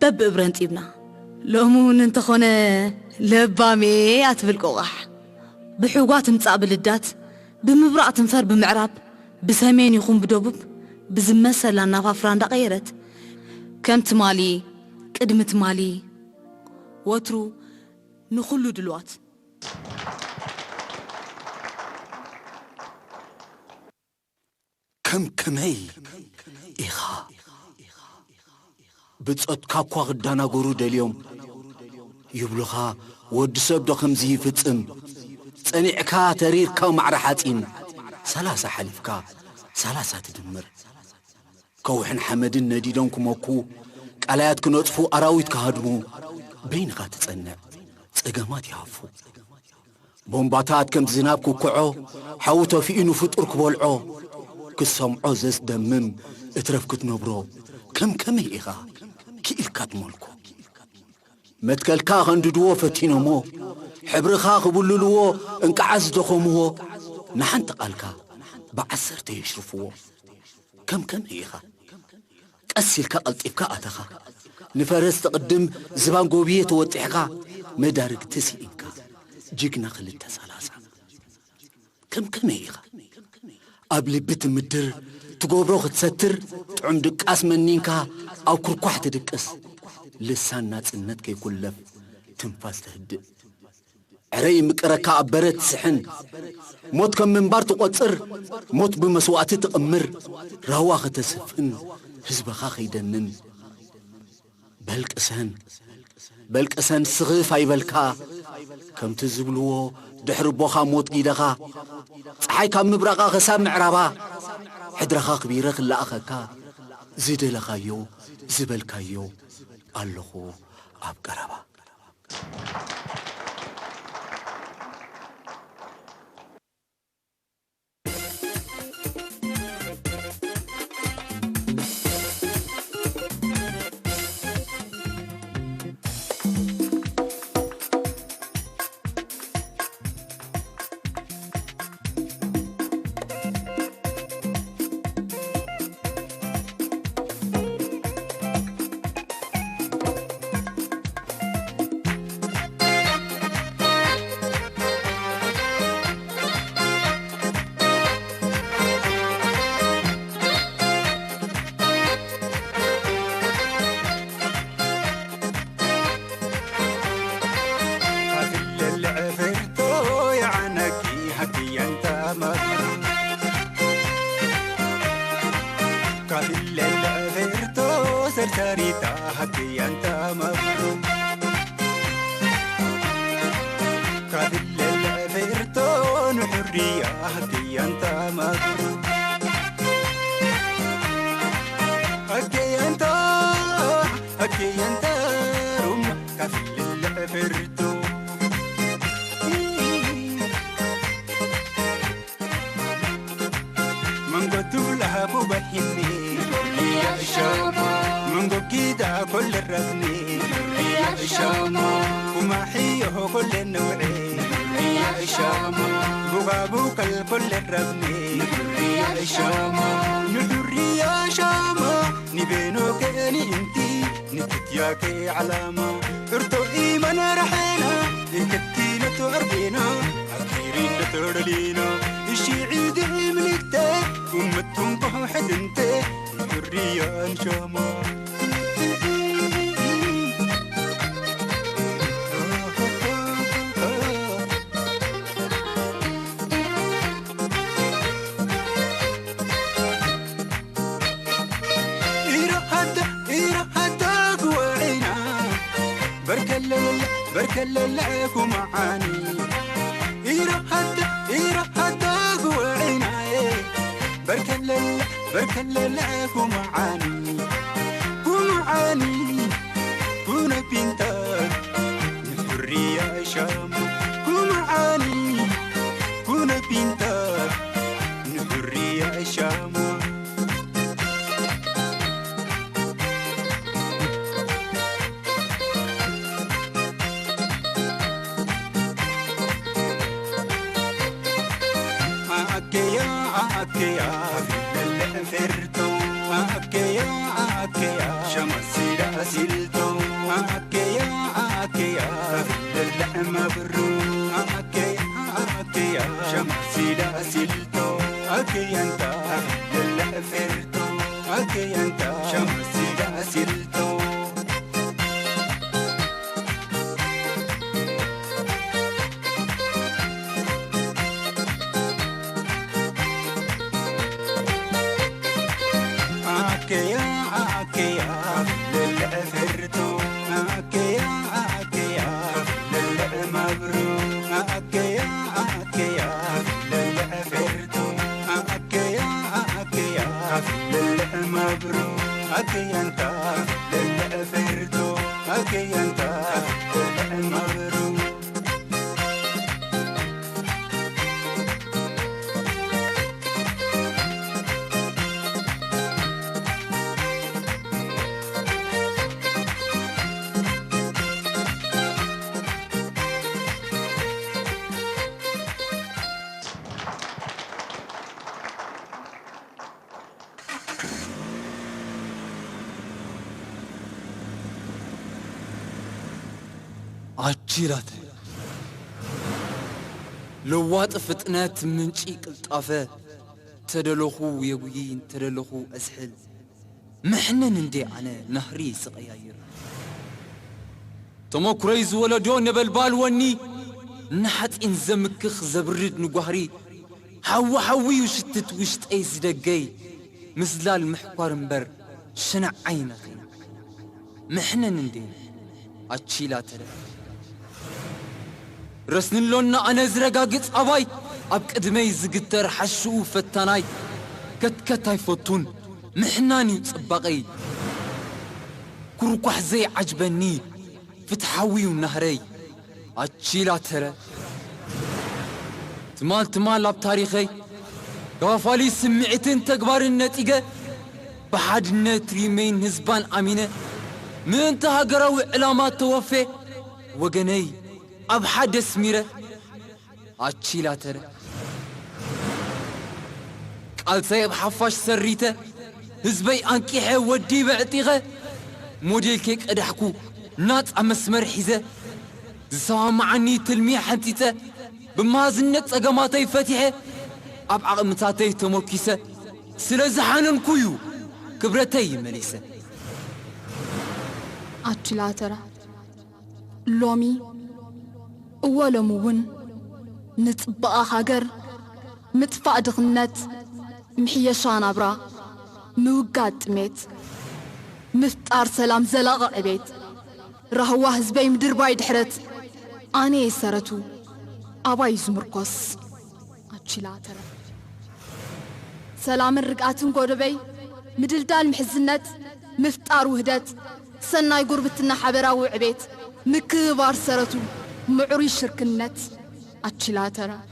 በብእብረን ጢብና። ሎሚ እውን እንተኾነ ለባሜ ኣትብል ቆቋሕ። ብሕጓ ትምጻእ ብልዳት፣ ብምብራቕ ትንፈር ብምዕራብ፣ ብሰሜን ይኹን ብደቡብ፣ ብዝመሰላ ኣናፋፍራ እንዳቐየረት፣ ከም ትማሊ፣ ቅድሚ ትማሊ፣ ወትሩ ንኹሉ ድልዋት። ከም ከመይ ኢኻ ብጾትካ እኳ ክዳናገሩ ደልዮም ይብሉኻ። ወዲ ሰብ ዶ ከምዚ ይፍጽም? ጸኒዕካ ተሪርካ ማዕረ ሓጺን ሰላሳ ሓሊፍካ ሰላሳ ትድምር። ከውሕን ሓመድን ነዲዶም ክመኩ፣ ቀላያት ክነጽፉ፣ ኣራዊት ክሃድሙ፣ በይንኻ ትጸንዕ። ጸገማት ይሃፉ። ቦምባታት ከም ዝናብ ክኩዖ፣ ሓዊ ተፊኡ ንፍጡር ክበልዖ፣ ክትሰምዖ ዘስደምም እትረፍ ክትነብሮ፣ ከም ከመይ ኢኻ ክኢልካ ትመልኮ? መትከልካ ከንድድዎ ፈቲኖሞ፣ ሕብርኻ ክብልልዎ እንቅዓ ዝደኸምዎ፣ ንሓንቲ ቃልካ ብዓሰርተ የሽርፍዎ። ከም ከመይ ኢኻ? ቀስ ኢልካ ቀልጢፍካ ኣተኻ። ንፈረስ ትቕድም ዝባን ጎብየ ተወጢሕካ፣ መዳርግቲ ስኢንካ። ጅግና ክልተ ሰላሳ። ከም ከመይ ኢኻ? ኣብ ልቢ ትምድር፣ ትገብሮ ክትሰትር፣ ጥዑም ድቃስ መኒንካ፣ ኣብ ኩርኳሕ ትድቅስ። ልሳን ናጽነት ከይኩለፍ፣ ትንፋስ ተህድእ። ዕረ ይምቅረካ ኣብ በረት ትስሕን። ሞት ከም ምንባር ትቖጽር፣ ሞት ብመስዋእቲ ትቕምር። ራዋ ከተስፍን፣ ህዝብኻ ከይደንን። በል ቅሰን፣ በል ቅሰን ስኽፍ ኣይበልካ። ከምቲ ዝብልዎ ድሕሪ ኣቦኻ ሞት ጊደኻ። ጸሓይ ካብ ምብራቓ ክሳብ ምዕራባ፣ ሕድረኻ ኣኽቢረ ክለኣኸካ። ዝደለኻዮ፣ ዝበልካዮ፣ ኣለኹ ኣብ ቀረባ። በርከለለ ኩምዓኒ ኢረሃተ ኢረሃተ ጉወዒናየ በርከለለ በርከለለ ኩምዓኒ ኩምዓኒ ኩነ ፒንታ ንሑርያ ሻሙ ኩምዓኒ ኩነ ፒንታ ንሑርያ ሻሙ ኣከያ ኣከያ ለለ ፈርቶ ኣከያ ኣከያ ሸማሲዳ ሲልቶ ኣከያ ኣከያ ለለ መብሩ ኣከያ ኣከያ ሸማሲዳ ሲልቶ ኣከያንታ ለለ ፈርቶ ኣከያንታ ሸማሲዳ ሲልቶ ኣከያ ኣከያ ለለ ፈርቶ ኣከያ ኣከያ ለለ መብሩ ኣከያ ኣከያ ለለ ፈርቶ ኣከያ ኣከያ ለለ መብሩ ኣከያንታ ለለ ፈርቶ ኣከያንታ ለለ መብሩ ኣቺላተ ለዋጢ ፍጥነት ምንጪ ቅልጣፈ ተደለኹ የጉይይ እንተደለኹ እዝሕል ምሕነን እንዴ ኣነ ናህሪ ዝቐያይር ተመኩረይ ዝወለዶ ነበልባል ወኒ ንሓፂን ዘምክኽ ዘብርድ ንጓህሪ ሓዊ ሓዊዩ ሽትት ውሽጠይ ዝደገይ ምዝላል ምሕኳር እምበር ሽነዓይ ነኺ ምሕነን እንዴ ኣቺላ ተረ ረስንሎና ኣነ ዝረጋግጽ ኣባይ ኣብ ቅድመይ ዝግተር ሓሽኡ ፈታናይ ከትከት ኣይፈቱን ምሕናን እዩ ጽባቐይ ኩርኳሕ ዘይዓጅበኒ ፍትሓዊ እዩ ናህረይ ኣቺላ ተረ ትማል ትማል ኣብ ታሪኸይ ተዋፋሊ ስምዒትን ተግባርን ነጺገ ብሓድነት ሪመይን ህዝባን ኣሚነ ምእንቲ ሃገራዊ ዕላማ ተወፌ ወገነይ ኣብ ሓደ ስሚረ ኣቺላ ተረ ቃልሰይ ኣብ ሓፋሽ ሰሪተ ህዝበይ ኣንቂሐ ወዲበ ዕጢቐ ሞዴል ከይቀዳሕኩ ናጻ መስመር ሒዘ ዝሰማማዓኒ ትልሚ ሓንጺጸ ብመሃዝነት ጸገማተይ ፈቲሐ ኣብ ዓቕምታተይ ተመርኪሰ ስለ ዝሓነንኩ እዩ ክብረተይ መሊሰ። ኣችላተራ ሎሚ እወ ሎሚ እውን ንፅባቐ ሃገር ምጥፋእ ድኽነት ምሕየሻ ናብራ ምውጋድ ጥሜት ምፍጣር ሰላም ዘላቒ ዕቤት ራህዋ ህዝበይ ምድርባይ ድሕረት ኣነ እየ ሰረቱ ኣባይ እዩ ዝምርኮስ ኣችላ ተረፍ ሰላምን ርግኣትን ጎደበይ ምድልዳል ምሕዝነት ምፍጣር ውህደት ሰናይ ጉርብትና ሓበራዊ ዕቤት ምክብባር ሰረቱ ምዕሩይ ሽርክነት ኣችላ ተረፍ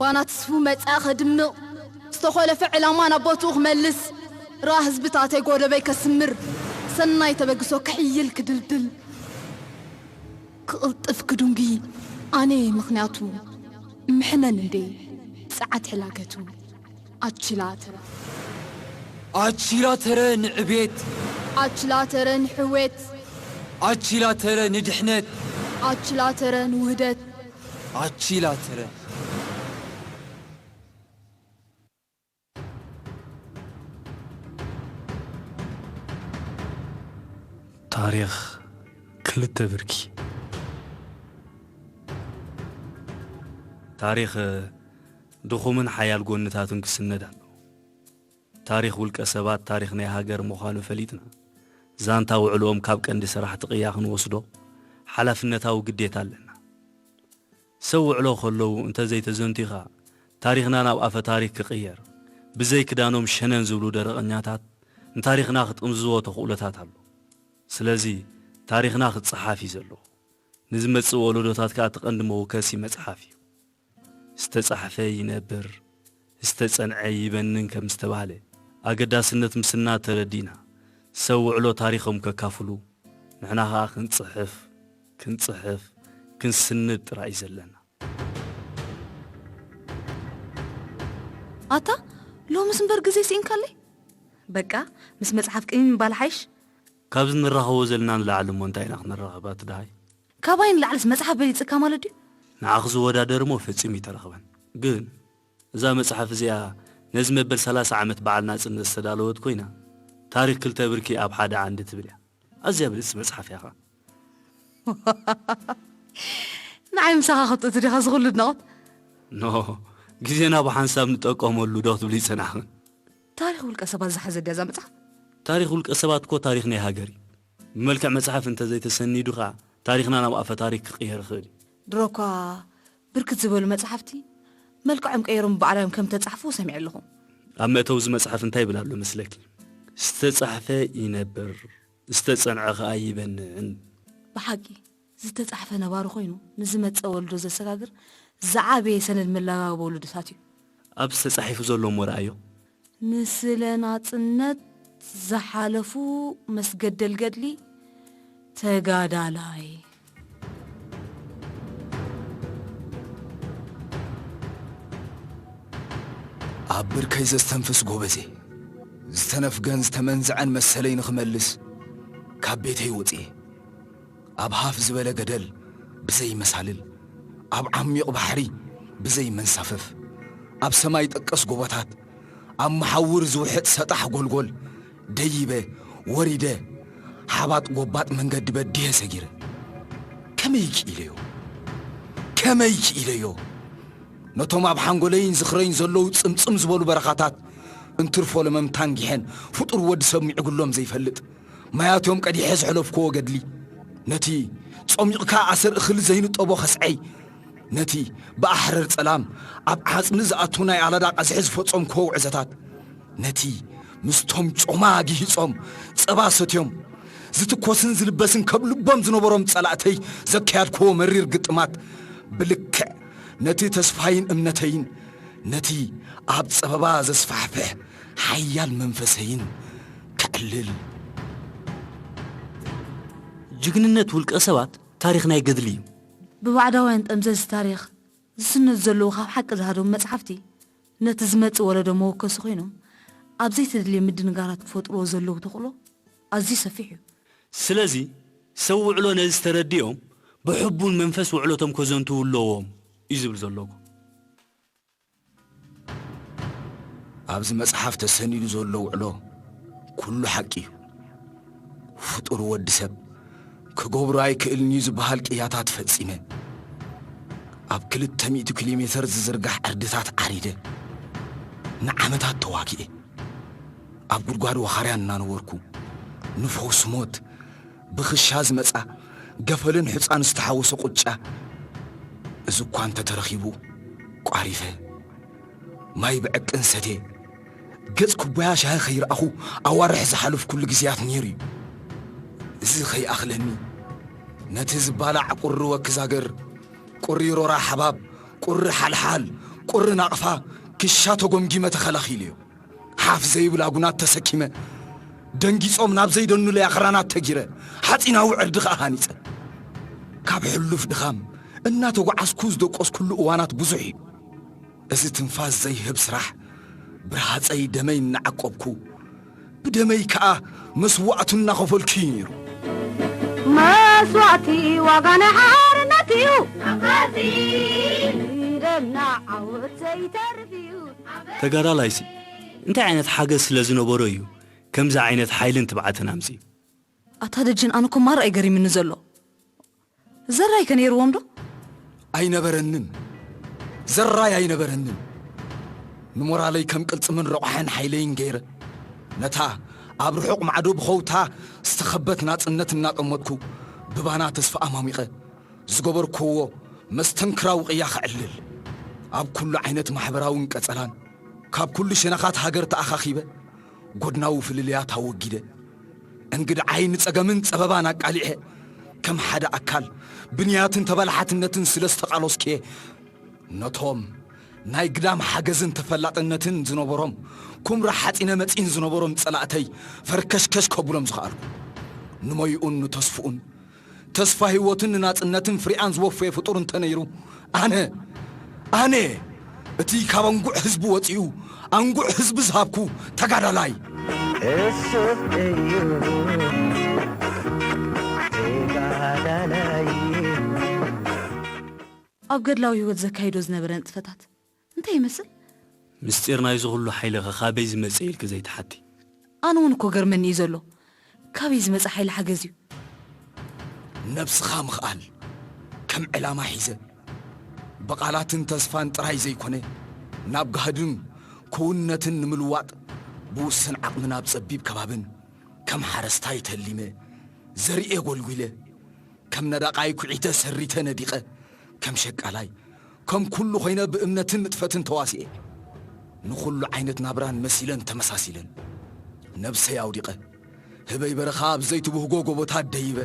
ባና ትስፉ መጻኢ ከድምቕ ዝተኾለፈ ዕላማ ናብ ቦትኡ ክመልስ ራ ህዝብታተይ ጎደበይ ከስምር ሰናይ ተበግሶ ክሕይል ክድልድል ክቕልጥፍ ክዱንጊ ኣነ ምኽንያቱ ምሕነን እንዴ ጸዓት ሕላገቱ ኣችላ ተረ ኣችላ ተረ ንዕቤት ኣችላ ተረ ንሕዌት ኣችላ ተረ ንድሕነት ኣችላ ተረ ንውህደት ኣችላ ተረ ታሪኽ ክልተ ብርኪ ታሪኽ ድኹምን ሓያል ጎንታቱን ክስነድ ኣሎ። ታሪኽ ውልቀ ሰባት ታሪኽ ናይ ሃገር ምዃኑ ፈሊጥና፣ ዛንታ ውዕልኦም ካብ ቀንዲ ስራሕቲ ቅያ ክንወስዶ ሓላፍነታዊ ግዴታ ኣለና። ሰብ ውዕሎ ከለዉ እንተዘይተዘንቲኻ፣ ታሪኽና ናብ ኣፈ ታሪኽ ክቕየር፣ ብዘይ ክዳኖም ሸነን ዝብሉ ደረቐኛታት ንታሪኽና ክጥምዝዝዎ ተኽእሎታት ኣሎ። ስለዚ ታሪኽና ክጸሓፍ እዩ ዘለዎ። ንዝመጽእ ወለዶታት ከኣ እቲ ቀንዲ መወከሲ መጽሓፍ እዩ። ዝተጻሕፈ ይነብር፣ ዝተጸንዐ ይበንን ከም ዝተባህለ፣ ኣገዳስነት ምስና ተረዲእና፣ ሰብ ውዕሎ ታሪኾም ከካፍሉ፣ ንሕና ከኣ ክንጽሕፍ፣ ክንጽሕፍ፣ ክንስንድ ጥራይ እዩ ዘለና። ኣታ፣ ሎምስ እምበር ግዜ ስኢንካለይ? በቃ፣ ምስ መጽሓፍ ቅይም ምባል ሓይሽ። ካብዚ ንራኸቦ ዘለና ንላዕሊ እሞ እንታይ ኢና ክንራኸባ ትደሃይ? ካባይ ንላዕልስ መጽሓፍ በሊጽካ ማለት ድዩ? ንዓኺ ዝወዳደር እሞ ፈጺሙ ይተረኽበን። ግን እዛ መጽሓፍ እዚኣ ነዚ መበል ሰላሳ ዓመት በዓል ናጽነት ዝተዳለወት ኮይና፣ ታሪኽ ክልተ ብርኪ ኣብ ሓደ ዓንዲ ትብል እያ። ኣዝያ ብልጽቲ መጽሓፍ እያ ኸኣ። ንዓይ ምሳኻ ክትእቱ ዲኻ ዝኹሉ ድነቖት? ኖ፣ ግዜና ብሓንሳብ ንጠቀመሉ ዶ ክትብሊ ይጸናሕኽን? ታሪኽ ውልቀ ሰባት ዝሓዘ ድያ እዛ መጽሓፍ? ታሪኽ ውልቀ ሰባት እኮ ታሪኽ ናይ ሃገር እዩ። ብመልክዕ መጽሓፍ እንተዘይተሰኒዱ ኸኣ ታሪኽና ናብ ኣፈ ታሪኽ ክቕየር ይኽእል እዩ። ድሮ እኳ ብርክት ዝበሉ መጽሓፍቲ መልክዖም ቀይሮም ብባዕላዮም ከም ተጻሕፉ ሰሚዐ ኣለኹ። ኣብ መእተዊ እዚ መጽሓፍ እንታይ ይብል ኣሎ መስለኪ? ዝተጻሕፈ ይነብር፣ ዝተጸንዐ ኸኣ ይበንን። ብሓቂ ዝተጻሕፈ ነባሪ ኮይኑ ንዝመጽእ ወለዶ ዘሰጋግር ዝዓበየ ሰነድ መለጋገቢ ወለዶታት እዩ። ኣብዚ ተጻሒፉ ዘሎ እሞ ረኣዮ። ንስለ ናጽነት ዝሓለፉ መስገደል ገድሊ ተጋዳላይ። ኣብ ብርከይ ዘስተንፍስ ጎበዜ፣ ዝተነፍገን ዝተመንዝዐን መሰለይ ንኽመልስ ካብ ቤተይ ወጽየ። ኣብ ሃፍ ዝበለ ገደል ብዘይ መሳልል፣ ኣብ ዓሚቕ ባሕሪ ብዘይ መንሳፈፍ፣ ኣብ ሰማይ ጠቀስ ጎቦታት፣ ኣብ መሓውር ዝውሕጥ ሰጣሕ ጎልጎል ደይበ፣ ወሪደ፣ ሓባጥ ጎባጥ መንገዲ በዲሀ ሰጊረ። ከመይ ክኢለዮ? ከመይ ክኢለዮ? ነቶም ኣብ ሓንጎለይን ዝኽረይን ዘለዉ ጽምጽም ዝበሉ በረኻታት እንትርፎ ለመምታን ጊሐን ፍጡር ወዲ ሰብ ሚዕጉሎም ዘይፈልጥ፣ ማያቶም ቀዲሐ ዘሕለፍክዎ ገድሊ፣ ነቲ ጾሚቕካ ኣሰር እኽሊ ዘይንጠቦ ኸስዐይ፣ ነቲ ብኣሕረር ጸላም ኣብ ዓጽሚ ዝኣቱ ናይ ኣላዳ ቀዝሒ ዝፈጸምክዎ ውዕዘታት፣ ነቲ ምስቶም ጮማ ጊሂጾም ጸባ ሰትዮም ዝትኮስን ዝልበስን ከብ ልቦም ዝነበሮም ጸላእተይ ዘካየድክዎ መሪር ግጥማት፣ ብልክዕ ነቲ ተስፋይን እምነተይን፣ ነቲ ኣብ ጸበባ ዘስፋሕፍሕ ሓያል መንፈሰይን ከዕልል። ጅግንነት ውልቀ ሰባት ታሪኽ ናይ ገድሊ እዩ። ብባዕዳውያን ጠምዘዝቲ ታሪኽ ዝስነዱ ዘለዉ ካብ ሓቂ ዝሃደሙ መጽሓፍቲ፣ ነቲ ዝመጽእ ወለዶ መወከሲ ኮይኖም፣ ኣብ ዘይተደልየ ምድንጋራት ክፈጥርዎ ዘለዉ ተኽእሎ ኣዝዩ ሰፊሕ እዩ። ስለዚ፣ ሰብ ውዕሎ ነዚ ተረዲኦም፣ ብሕቡን መንፈስ ውዕሎቶም ከዘንትዉ ኣለዎም እዩ ዝብል ዘለኹ። ኣብዚ መጽሓፍ ተሰኒዱ ዘሎ ውዕሎ ኩሉ ሓቂ እዩ። ፍጡር ወዲ ሰብ ክገብሮ ኣይክእልን እዩ ዝበሃል ቅያታት ፈጺመ። ኣብ ክልተ ሚእቲ ኪሎ ሜተር ዝዝርጋሕ ዕርድታት ዓሪደ። ንዓመታት ተዋጊኤ። ኣብ ጉድጓድ ወኻርያ እናነበርኩ፣ ንፈውሲ ሞት ብኽሻ ዝመጻ ገፈልን ሑጻን ዝተሓወሶ ቁጫ፣ እዚ እኳ እንተተረኺቡ፣ ቋሪፈ፣ ማይ ብዕቅን ሰትየ፣ ገጽ ኩባያ ሻሂ ከይረኣኹ ኣዋርሕ ዝሓለፍኩሉ ግዜያት ነይሩ እዩ። እዚ ከይኣኽለኒ፣ ነቲ ዝባላዕ ቁሪ ወኪ ዛገር፣ ቁሪ ሮራ ሓባብ፣ ቁሪ ሓልሓል፣ ቁሪ ናቕፋ፣ ክሻ ተጎምጊመ ተኸላኺለዮ። ሓፍ ዘይብል ኣጉናት ተሰኪመ፣ ደንጊጾም ናብ ዘይደኑለይ ኣኽራናት ተጊረ፣ ሓጺናዊ ዕርዲ ኸኣ ሃኒጸ። ካብ ሕሉፍ ድኻም እናተጓዓዝኩ ዝደቆስኩሉ እዋናት ብዙሕ እዩ። እዚ ትንፋስ ዘይህብ ስራሕ፣ ብርሃጸይ ደመይ እናዓቆብኩ፣ ብደመይ ከኣ መስዋእቱ እናኸፈልኩ እዩ ነይሩ። መስዋእቲ ዋጋ ናይ ሓርነት እዩ። ደምና ዓወት ዘይተርፍ እዩ። ተጋዳላይሲ እንታይ ዓይነት ሓገዝ ስለ ዝነበሮ እዩ ከምዚ ዓይነት ሓይልን ትብዓትን ኣምጺኡ? ኣታ ደጀን፣ ኣነ እኮ ማራ እዩ ገሪምኒ ዘሎ። ዘራይ ከ ነይርዎም ዶ? ኣይነበረንን። ዘራይ ኣይነበረንን። ንሞራለይ ከም ቅልጽምን ረቑሓን ሓይለይን ገይረ፣ ነታ ኣብ ርሑቕ ማዕዶ ብኸውታ ዝተኸበት ናጽነት እናጠመትኩ፣ ብባና ተስፋ ኣማሚቐ ዝገበርክዎ መስተንክራዊ ቅያ ከዕልል፣ ኣብ ኩሉ ዓይነት ማሕበራውን ቀጸላን፣ ካብ ኩሉ ሸነኻት ሃገር ተኣኻኺበ፣ ጎድናዊ ፍልልያት ኣወጊደ፣ እንግድዓይ ንጸገምን ጸበባን ኣቃሊዐ፣ ከም ሓደ ኣካል ብንያትን ተበላሓትነትን ስለ ዝተቓለስኩየ፣ ነቶም ናይ ግዳም ሓገዝን ተፈላጥነትን ዝነበሮም፣ ኩምራ ሓጺነ መጺን ዝነበሮም ጸላእተይ ፈርከሽከሽ ከብሎም ዝኸኣልኩ፣ ንሞይኡን ንተስፍኡን፣ ተስፋ ህይወትን ንናጽነትን ፍሪኣን ዝወፈየ ፍጡር እንተነይሩ፣ ኣነ፣ ኣነ፣ እቲ ካብ ኣንጉዕ ህዝቢ ወጺኡ፣ ኣንጉዕ ህዝቢ ዝሃብኩ ተጋዳላይ። እሱ እዩ ተጋዳላይ። ኣብ ገድላዊ ህይወት ዘካይዶ ዝነበረ ንጥፈታት እንታይ ይመስል? ምስጢር ናይዚ ኩሉ ሓይልኸ ካበይ ዝመጸ ኢልኪ ዘይትሓቲ? ኣነ እውን እኮ ገርመኒ እዩ ዘሎ። ካበይ ዝመጸ ሓይሊ ሓገዝ እዩ? ነብስኻ ምኽኣል ከም ዕላማ ሒዘ፣ ብቓላትን ተስፋን ጥራይ ዘይኮነ፣ ናብ ጋህድን ክውንነትን ንምልዋጥ ብውስን ዓቕሚ ናብ ጸቢብ ከባብን ከም ሓረስታይ ተሊመ፣ ዘርእየ ጎልጒለ፣ ከም ነዳቓይ ኩዒተ ሰሪተ ነዲቐ፣ ከም ሸቃላይ፣ ከም ኩሉ ኮይነ ብእምነትን ንጥፈትን ተዋሲኤ። ንኹሉ ዓይነት ናብራን መሲለን ተመሳሲለን። ነብሰይ ኣውዲቐ፣ ህበይ በረኻ ኣብ ዘይትብህጎ ጎቦታት ደይበ፣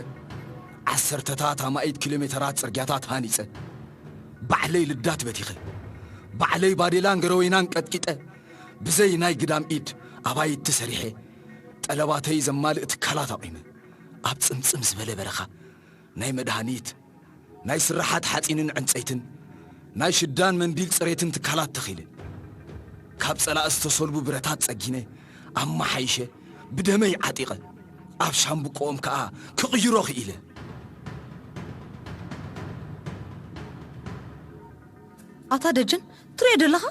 ዓሰርተታት ኣማኢት ኪሎ ሜተራት ጽርግያታት ሃኒጸ፣ ባዕለይ ልዳት በቲኸ፣ ባዕለይ ባዴላን ገረወይናን ቀጥቂጠ፣ ብዘይ ናይ ግዳም ኢድ ኣባይቲ ሰሪሐ፣ ጠለባተይ ዘማልእ ትካላት ኣቑመ፣ ኣብ ጽምጽም ዝበለ በረኻ ናይ መድሃኒት፣ ናይ ስራሓት ሓጺንን ዕንጸይትን፣ ናይ ሽዳን መንዲል ጽሬትን ትካላት ተኺለ። ካብ ጸላእ ዝተሰልቡ ብረታት ጸጊነ፣ ኣመሓይሸ፣ ብደመይ ዓጢቐ፣ ኣብ ሻምብቆኦም ከኣ ክቕይሮ ክኢለ። ኣታ ደጀን፣ ትሪኦ ደለኻ?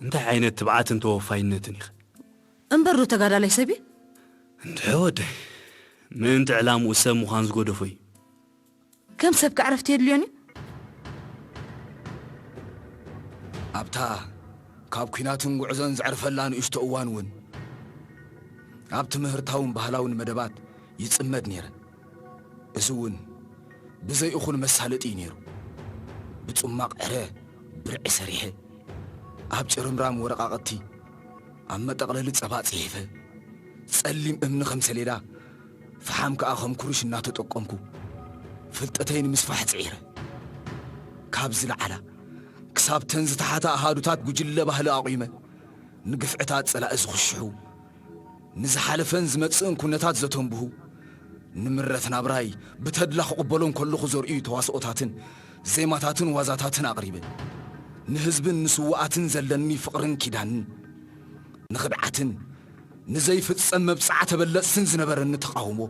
እንታይ ዓይነት ትብዓትን ተወፋይነትን ኢኸ? እምበር ዶ ተጋዳላይ ሰብ እየ? እንድሕር ወደይ፣ ምእንቲ ዕላምኡ ሰብ ምዃን ዝገደፎ እዩ። ከም ሰብ ከዕረፍቲ የድልዮን እዩ። ኣብታ ካብ ኲናትን ጉዕዞን ዘዕርፈላ ንእሽቶ እዋን እውን፣ ኣብ ትምህርታውን ባህላውን መደባት ይጽመድ ነይረ። እዚ እውን ብዘይ እኹል መሳለጢ እዩ ነይሩ። ብጽማቕ ዕረ ብርዒ ሰሪሐ፣ ኣብ ጭርምራም ወረቓቕቲ፣ ኣብ መጠቕለሊ ጸባ ጽሒፈ፣ ጸሊም እምኒ ከም ሰሌዳ፣ ፈሓም ከኣ ከም ኩርሽ እናተጠቀምኩ፣ ፍልጠተይ ንምስፋሕ ጽዒረ። ካብ ዝለዓላ፣ ክሳብ ተን ዝተሓታ ኣሃዱታት ጉጅለ ባህሊ ኣቑመ፣ ንግፍዕታት ጸላኢ ዝኽሽሑ፣ ንዝሓለፈን ዝመጽእን ኩነታት ዘተንብሁ፣ ንምረት ናብራይ ብተድላ ክቕበሎ እንከለኹ ዘርእዩ ተዋስኦታትን ዜማታትን ዋዛታትን ኣቕሪበ። ንህዝብን ንስዉኣትን ዘለኒ ፍቕርን ኪዳንን፣ ንኽድዓትን ንዘይፍጸም መብጽዓ ተበለጽትን ዝነበረኒ ተቓውሞ፣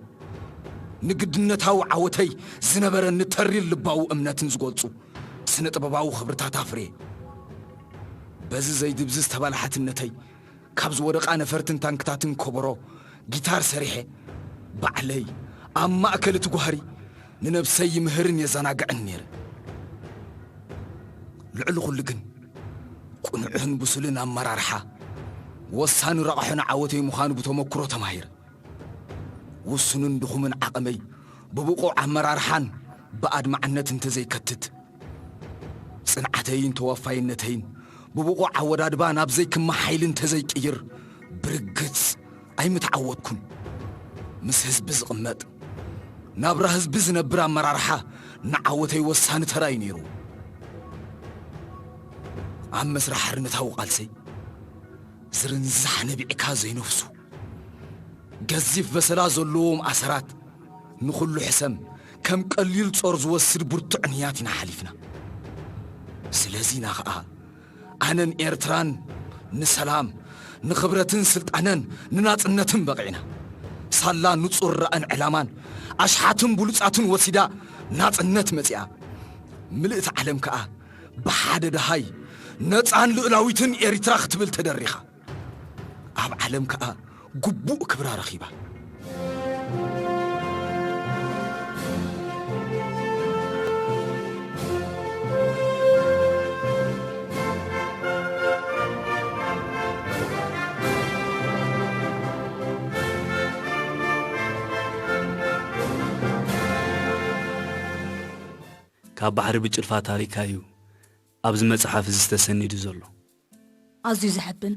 ንግድነታዊ ዓወተይ ዝነበረኒ ተሪር ልባዊ እምነትን ዝገልጹ ስነ-ጥበባዊ ክብርታት ኣፍርየ። በዚ ዘይድብዝዝ ተባላሓትነተይ፣ ካብ ዝወደቓ ነፈርትን ታንክታትን ከበሮ፣ ጊታር ሰሪሐ፣ ባዕለይ ኣብ ማእከል እቲ ጓህሪ ንነብሰይ ይምህርን የዘናግዕን ነይረ። ልዕሊ ኩሉ ግን፣ ቅኑዕን ብሱልን ኣመራርሓ፣ ወሳኒ ረቑሖ ንዓወተይ ምዃኑ ብተመኩሮ ተማሂረ። ውሱንን ድኹምን ዓቕመይ ብብቑዕ ኣመራርሓን ብኣድማዕነት እንተዘይከትት፣ ጽንዓተይን ተወፋይነተይን ብብቑዕ ኣወዳድባ ናብ ዘይክመ ሓይሊ እንተዘይቅይር፣ ብርግጽ ኣይምተዓወትኩን። ምስ ህዝቢ ዝቕመጥ፣ ናብራ ህዝቢ ዝነብር ኣመራርሓ ንዓወተይ ወሳኒ ተራ እዩ ነይሩ። ኣብ መስርሕ ሓርነታዊ ቃልሰይ፣ ዝርንዛሕ ነቢዕካ ዘይነፍሱ፣ ገዚፍ በሰላ ዘለዎም ኣሰራት፣ ንኹሉ ሕሰም ከም ቀሊል ጾር ዝወስድ ብርቱዕ ንያት ኢና ሓሊፍና። ስለዚ ኢና ኸኣ ኣነን ኤርትራን ንሰላም፣ ንኽብረትን ስልጣነን ንናጽነትን በቒዕና። ሳላ ንጹር ራእን ዕላማን ኣሽሓትን ብሉጻትን ወሲዳ ናጽነት መጺኣ። ምልእቲ ዓለም ከኣ ብሓደ ደሃይ ነጻን ልኡላዊትን ኤሪትራ ክትብል ተደሪኻ። ኣብ ዓለም ከኣ ግቡእ ክብራ ረኺባ። ኣብ ባሕሪ ብጭልፋ ታሪካ እዩ ኣብዚ መጽሓፍ እዚ ዝተሰኒዱ ዘሎ። ኣዝዩ ዘሕብን፣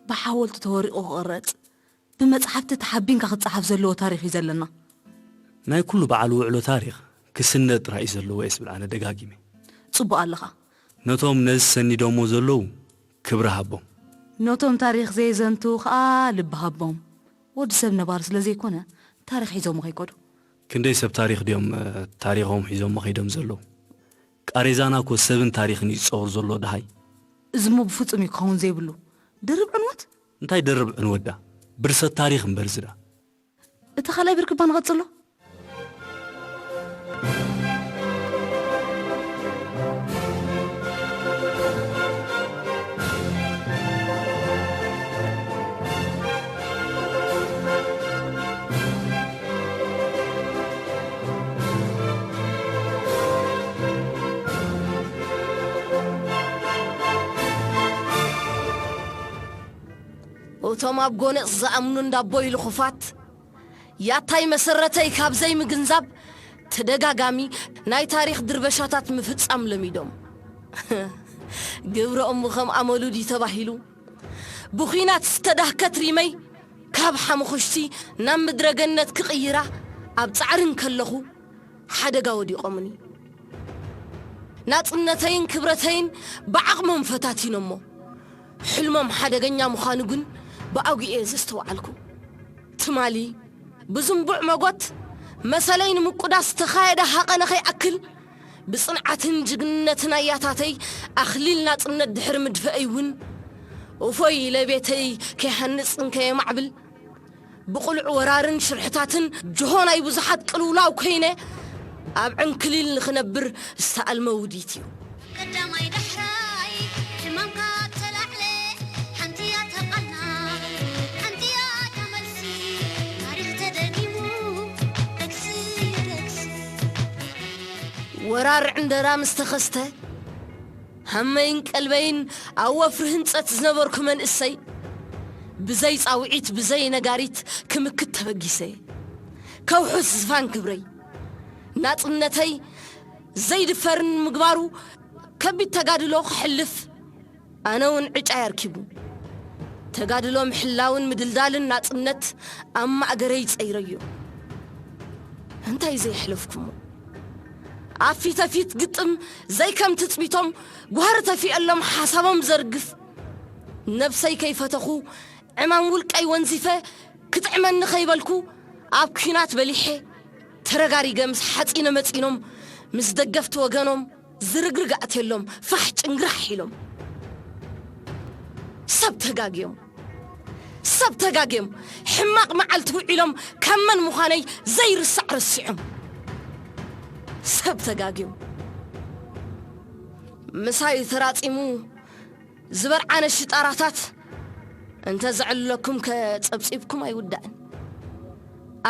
ብሓወልቲ ተወሪቑ ክቕረጽ፣ ብመጽሓፍቲ ተሓቢንካ ክጸሓፍ ዘለዎ ታሪኽ እዩ ዘለና። ናይ ኩሉ በዓል ውዕሎ ታሪኽ ክስነድ ጥራይ እዩ ዘለዎ እየ ዝብል ኣነ ደጋጊመ። ጽቡቕ ኣለኻ። ነቶም ነዚ ሰኒዶሞ ዘለዉ ክብሪ ሃቦም። ነቶም ታሪኽ ዘየዘንትዉ ኸኣ ልቢ ሃቦም። ወዲ ሰብ ነባሪ ስለ ዘይኮነ ታሪኽ ሒዞሞ ከይከዱ። ክንደይ ሰብ ታሪኽ ድዮም እ፣ ታሪኾም ሒዞሞ ከይዶም ዘለዉ? ቃሬዛና እኮ ሰብን ታሪኽን እዩ ዝጸውር ዘሎ ደሃይ። እዚ እሞ ብፍጹም እዩ ክኸውን ዘይብሉ። ድርብ ዕንወት? እንታይ ደርብ ዕንወት ዳ? ብርሰት ታሪኽ እምበር ዝዳ። እቲ ካልኣይ ብርኪ እባ ንቐጽሎ። እቶም ኣብ ጎነጽ ዝኣምኑ እንዳቦይ ልኹፋት፣ ያታይ መሰረተይ ካብ ዘይምግንዛብ ተደጋጋሚ ናይ ታሪኽ ድርበሻታት ምፍጻም ለሚዶም። ግብረ እሙ ከም ኣመሉ ድዩ ተባሂሉ፣ ብኹናት ዝተዳህከት ሪመይ ካብ ሓሙኽሽቲ ናብ ምድረ ገነት ክቕይራ ኣብ ጻዕሪ እንከለኹ ሓደጋ ወዲቖምኒ። ናጽነተይን ክብረተይን ብዓቕሞም ፈታቲኖሞ። ሕልሞም ሓደገኛ ምዃኑ ግን ብኣጉ እየ ዘስተውዓልኩ። ትማሊ ብዝንቡዕ መጎት መሰለይ ንምቁዳስ ዝተኻየደ ሃቐነ ከይኣክል፣ ብጽንዓትን ጅግንነትን ኣያታተይ ኣኽሊል ናጽነት ድሕሪ ምድፈአይ እውን፣ እፎይ ኢለ ቤተይ ከይሃንጽን ከየማዕብል፣ ብቕሉዕ ወራርን ሽርሕታትን ጅሆ ናይ ብዙሓት ቅልውላው ኮይነ ኣብ ዕንክሊል ንኽነብር ዝተኣልመ ውዲት እዩ። ቀዳማይ ዳሕራይ ሕማምካ ተላዕለ፣ ሓንቲ እያ ተቓልና፣ ሓንቲ እያ ዳመልሲ፣ ታሪኽ ተደጊሙ፣ ደግሲ፣ ደግሲ። ወራር ዕንደራ ምስ ተኸስተ፣ ሃመይን ቀልበይን ኣብ ወፍሪ ህንጸት ዝነበርኩ መንእሰይ፣ ብዘይ ጻውዒት ብዘይ ነጋሪት ክምክት ተበጊሰ። ከውሕስ ዝፋን ክብረይ፣ ናጽነተይ ዘይድፈርን ምግባሩ ከቢድ ተጋድሎ ክሕልፍ ኣነ እውን ዕጫይ ኣርኪቡ። ተጋድሎ ምሕላውን ምድልዳልን ናጽነት ኣብ ማእገረይ ጸይረዮ። እንታይ ዘየሕለፍኩሞ? ኣብ ፊተ ፊት ግጥም ዘይከም ትጽቢቶም ጓህሪ ተፊኤሎም ሓሳቦም ዘርግፍ፣ ነብሰይ ከይፈተኹ ዕማም ውልቀይ ወንዚፈ ክጥዕመኒ ከይበልኩ ኣብ ኲናት በሊሐ ተረጋሪገ ምስ ሓጺነ መጺኖም ምስ ደገፍቲ ወገኖም ዝርግርግ ኣትየሎም ፋሕ ጭንግራሕ ኢሎም። ሰብ ተጋግዮም። ሰብ ተጋግዮም። ሕማቕ መዓልቲ ውዒሎም ካብ መን ምዃነይ ዘይርሳዕ ረሲዖም። ሰብ ተጋግዮም። ምሳይ ተራጺሙ ዝበርዓነ ሽጣራታት እንተ ዘዕልለኩም ከ ጸብጺብኩም ኣይውዳእን።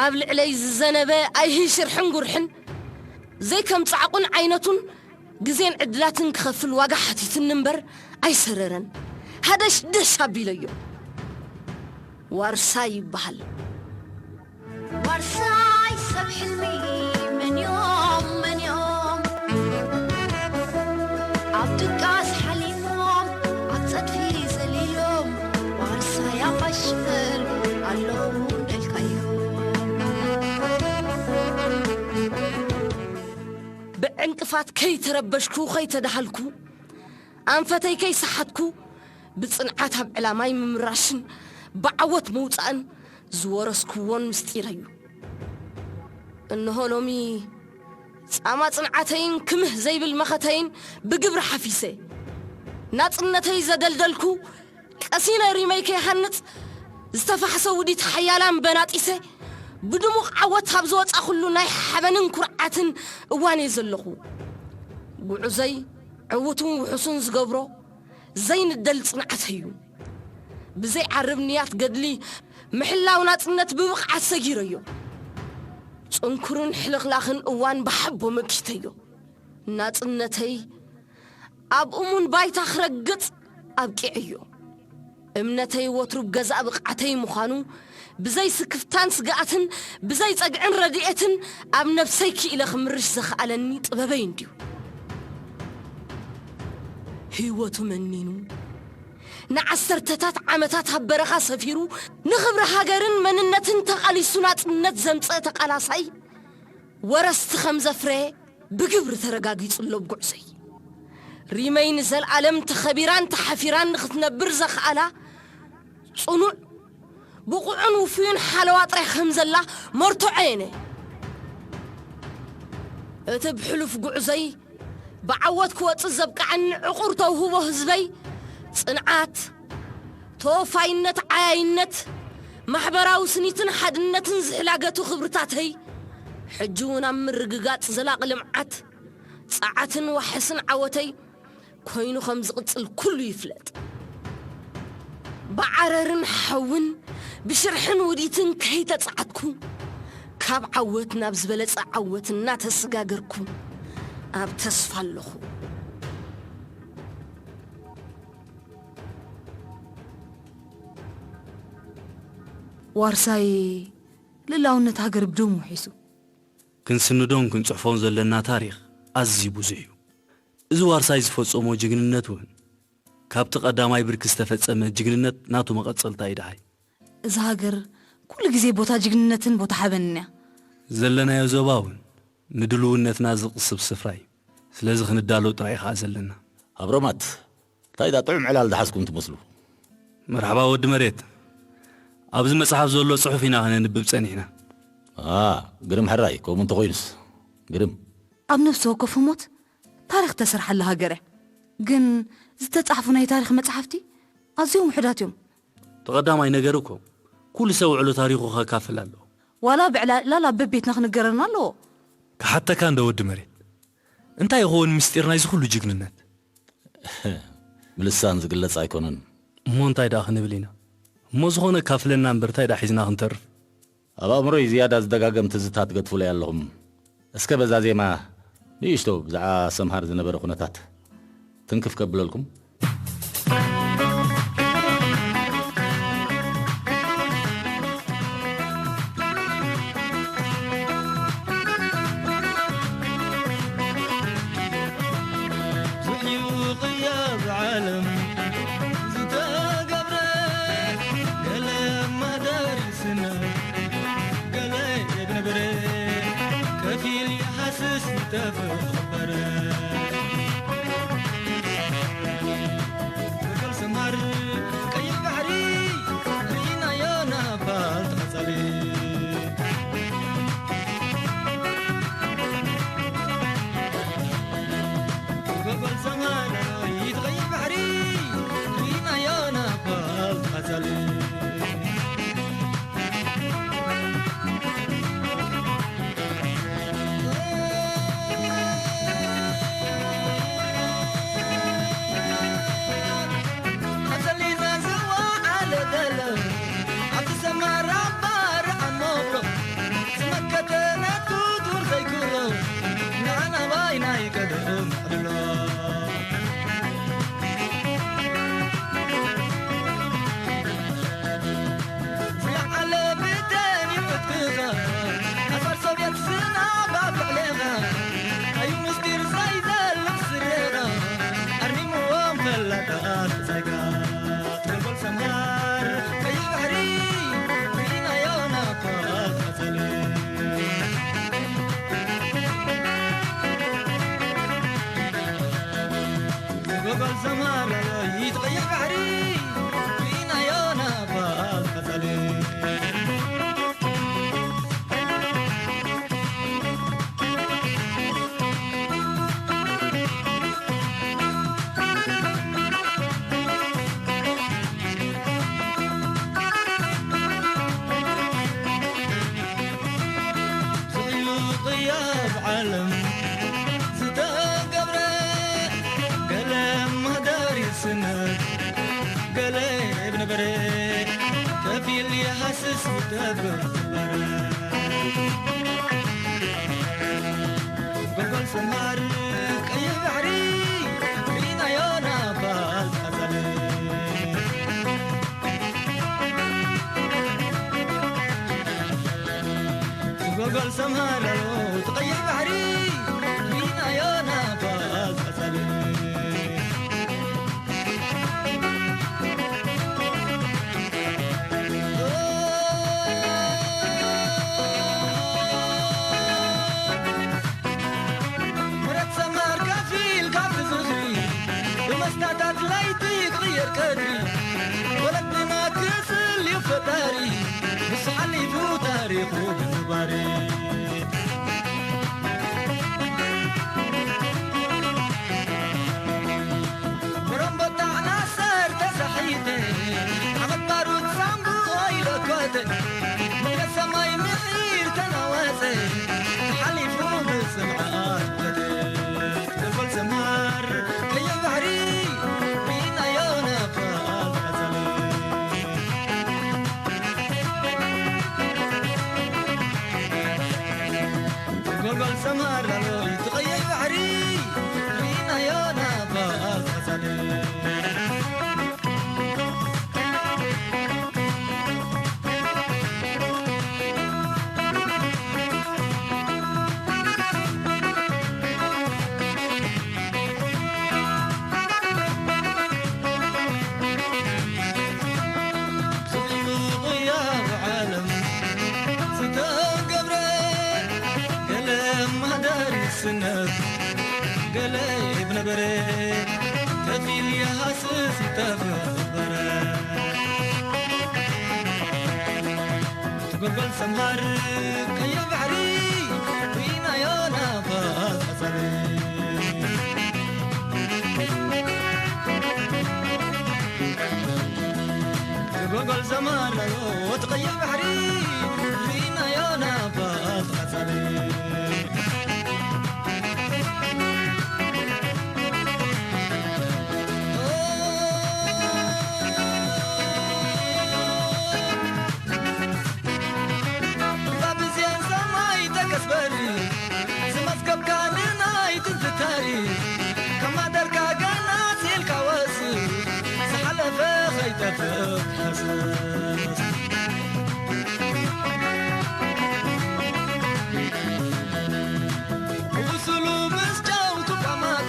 ኣብ ልዕለይ ዝዘነበ ኣይሂ ሽርሕን ጉርሕን ዘይከም ጻዕቁን ዓይነቱን ግዜን ዕድላትን ክኸፍል ዋጋ ሓቲትኒ እምበር ኣይሰረረን። ሃደሽ ደሽ ኣቢለዮ። ዋርሳይ ይበሃል። ዋርሳይ ሰብ ሕልሚ መን እዮም መን እዮም ኣብ ድቃስ ሓሊሞም ኣብ ጸድፊ ዘሊሎም ዋርሳይ ኣባሽፈር ኣለዉ እንዳልካዮም። ብዕንቅፋት ከይተረበሽኩ ከይተዳሃልኩ ኣንፈተይ ከይሰሓትኩ ብጽንዓት ኣብ ዕላማይ ምምራሽን ብዓወት ምውጻእን ዝወረስክዎን ምስጢር እዩ። እንሆ ሎሚ ጻማ ጽንዓተይን ክምህ ዘይብል መኸተይን ብግብሪ ሓፊሰ ናጽነተይ ዘደልደልኩ ቀሲነ ሪመይ ከይሃንጽ ዝተፋሕሰ ውዲት ሓያላን በናጢሰ ብድሙቕ ዓወት ኣብ ዝወጻኹሉ ናይ ሓበንን ኩርዓትን እዋን እየ ዘለኹ። ጉዕዞይ ዕዉትን ውሑሱን ዝገብሮ ዘይንደል ጽንዓት እዩ። ብዘይ ዓርብ ንያት ገድሊ ምሕላው ናጽነት ብብቕዓት ሰጊረዮ። ጽንኩርን ሕልኽላኽን እዋን ብሓቦ መኪተዮ። ናጽነተይ ኣብ እሙን ባይታ ክረግጽ ኣብቂዐዮ። እምነተይ ወትሩ ብገዛእ ብቕዓተይ ምዃኑ ብዘይ ስክፍታን ስግኣትን ብዘይ ጸግዕን ረድኤትን ኣብ ነብሰይ ክኢለ ክምርሽ ዘኽኣለኒ ጥበበይ እንድዩ። ህይወቱ መኒኑ፣ ንዓሰርተታት ዓመታት ኣብ በረኻ ሰፊሩ፣ ንኽብሪ ሃገርን መንነትን ተቓሊሱ ናጽነት ዘምጸ ተቓላሳይ፣ ወረስቲ ከም ዘፍረየ ብግብሪ ተረጋጊጹ ኣሎ ኣብ ጉዕዞይ። ሪመይ ንዘለኣለም ተኸቢራን ተሓፊራን ንኽትነብር ዘኽኣላ፣ ጽኑዕ፣ ብቑዕን ውፉይን ሓለዋ ጥራይ ከም ዘላ መርትዖ እየ። እቲ ብሕሉፍ ጉዕዞይ ብዓወት ክወጽእ ዘብቅዓኒ ዕቑር ተውህቦ ህዝበይ፣ ጽንዓት፣ ተወፋይነት፣ ዓያይነት፣ ማሕበራዊ ስኒትን ሓድነትን ዝሕላገቱ ክብርታተይ፣ ሕጂ እውን ኣብ ምርግጋጽ ዘላቒ ልምዓት፣ ጸዓትን ዋሕስን ዓወተይ ኮይኑ ከም ዝቕጽል ኩሉ ይፍለጥ። ብዓረርን ሓውን ብሽርሕን ውዲትን ከይተጻዕትኩ፣ ካብ ዓወት ናብ ዝበለጸ ዓወት እናተሰጋገርኩ ኣብ ተስፋ ኣለኹ። ዋርሳይ ልእላውነት ሃገር ብደሙ ውሒሱ። ክንስንዶን ክንጽሕፎን ዘለና ታሪኽ ኣዝዩ ብዙሕ እዩ። እዚ ዋርሳይ ዝፈጸሞ ጅግንነት እውን ካብቲ ቀዳማይ ብርኪ ዝተፈጸመ ጅግንነት ናቱ መቐጸልታ እዩ ደሃይ። እዛ ሃገር ኩሉ ግዜ ቦታ ጅግንነትን ቦታ ሓበንን እያ። ዘለናዮ ዞባ እውን ንድልውነትና ዝቕስብ ስፍራ እዩ። ስለዚ ክንዳሎ ጥራይ እዩ ኸኣ ዘለና። ሃብሮማት፣ እንታይ ዳ ጥዑም ዕላል ዝሓዝኩም ትመስሉ? መርሓባ ወዲ መሬት። ኣብዚ መጽሓፍ ዘሎ ጽሑፍ ኢና ከነንብብ ጸኒሕና። ኣ፣ ግርም ሕራይ፣ ከምኡ እንተኾይኑስ። ግርም። ኣብ ነፍሲ ወከፍ ህሞት ታሪኽ ተሰርሓላ ሃገር እያ። ግን ዝተጻሕፉ ናይ ታሪኽ መጽሓፍቲ ኣዝዮም ውሑዳት እዮም። እቲ ቀዳማይ ነገር እኮ ኩሉ ሰብ ውዕሎ ታሪኹ ከካፍል ኣለዎ። ዋላ ብዕላል ኣብ በቤትና ክንገረና ኣለዎ። ክሓተካ እንደ ወዲ መሬት፣ እንታይ ይኸውን ምስጢር ናይዚ ኩሉ ጅግንነት? ብልሳን ዝግለጽ ኣይኮነን። እሞ እንታይ ደኣ ክንብል ኢና? እሞ ዝኾነ ካፍለና እምበር እንታይ ደኣ ሒዝና ክንተርፍ? ኣብ ኣእምሮይ ዝያዳ ዝደጋገም ትዝታ ትገድፉለይ ኣለኹም። እስከ በዛ ዜማ ንእሽቶ ብዛዕባ ሰምሃር ዝነበረ ኩነታት ትንክፍ ከብለልኩም። ብዙሕ እዩ ቅያ ብዓለም ዝተገብረ፣ ገለ ማደር ይስነ፣ ገለ የግንብረ፣ ከፊል ይሃስስ ይጠፍእ ኸበረ። ፈልሰማር ቀይሕ ባሕሪ ርኢናዮ ናብ ባልት ቐጻሊ። ጎልጎል ሰማይ ቀይሕ ባሕሪ ርኢናዮ ናብ ባልት ቐጻሊ። ዝለዓለ ብደን ይዕጥቅኻ፣ ኣንጻር ሶቭየት ዝናብ ኣብ ልዕሌኻ፣ ኣዩ ምስጢር ዘይዘልቕ ስሬኻ፣ ኣርሚምዎም ፈላጣት ጸጋ። ጎልጎል ሰምሃር ቀይሕ ባሕሪ፣ ርኢናዮ ናኳ ቀጸሊ። ጎልጎል ሰማራዊት ቀይሕ ባሕሪ ርኢናዮ ናባል ቀጻሊ። ስሉጥያ ኣብ ዓለም ዝተገብረ፣ ገለ ማህደር ይስነድ፣ ገለ ብነበረ፣ ከፊል ይሃስስ ይተብር ነበረ። ጎልጎል ሰማር ቀይሕ ባሕሪ ርኢናዮ ናባል ቀጸለ። ጎልጎል ሰምሃር እቲ ቀይሕ ባሕሪ ርኢናዮ ናባል ቀጸለ። ጎልጎል ሰምሃር ላሎይ ትቐይሕ ባሕሪ ርኢናዮ ናባኣ ጻጻደ። ጽቡቕ እያ ዓለም ዝተገብረ፣ ገለ ማህደር ይስነፍ፣ ገለ ይብነበረ፣ ከፊል ይሃስስ ይተፈበረ። ትጎልጎል ሰምሃር ቀይሕ ባሕሪ ርኢናዮ ናፋስ ሓሳብ። ትጎልጎል ሰምሃር ናዮ እቲ ቀይሕ ባሕሪ ርኢናዮ ናፋስ ሓሳብ። እዛ ብዜን ሰማይ ተከስበሪ፣ ዝመዝገብካ ንናይ ጥንቲ ታሪኽ፣ ከማደርካ ገና ሲልካ ወስኽ፣ ዝሓለፈ ከይጠፍእ ክሕስስ። ብብሱሉ ምስ ጫውቱ ቋማጣ፣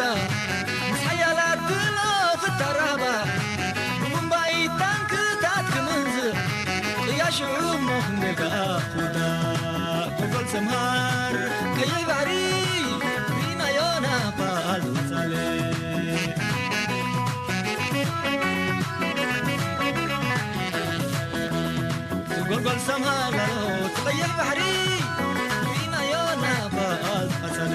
ምስ ሓያላት ድሎ ፍተራባ፣ ብቡምባይ ታንክታት ክምንዝዕ፣ ቅያ ሽዑ እሞ ክንደይ ከኣ ክውዳእ። ጎልጎል ሰምሃር ቀይሕ ባሕሪ፣ ርኢናዮ ናባል ቀጻሊ። ጎልጎል ሰምሃር እቲ ቀይሕ ባሕሪ፣ ርኢናዮ ናባል ቀጻሊ።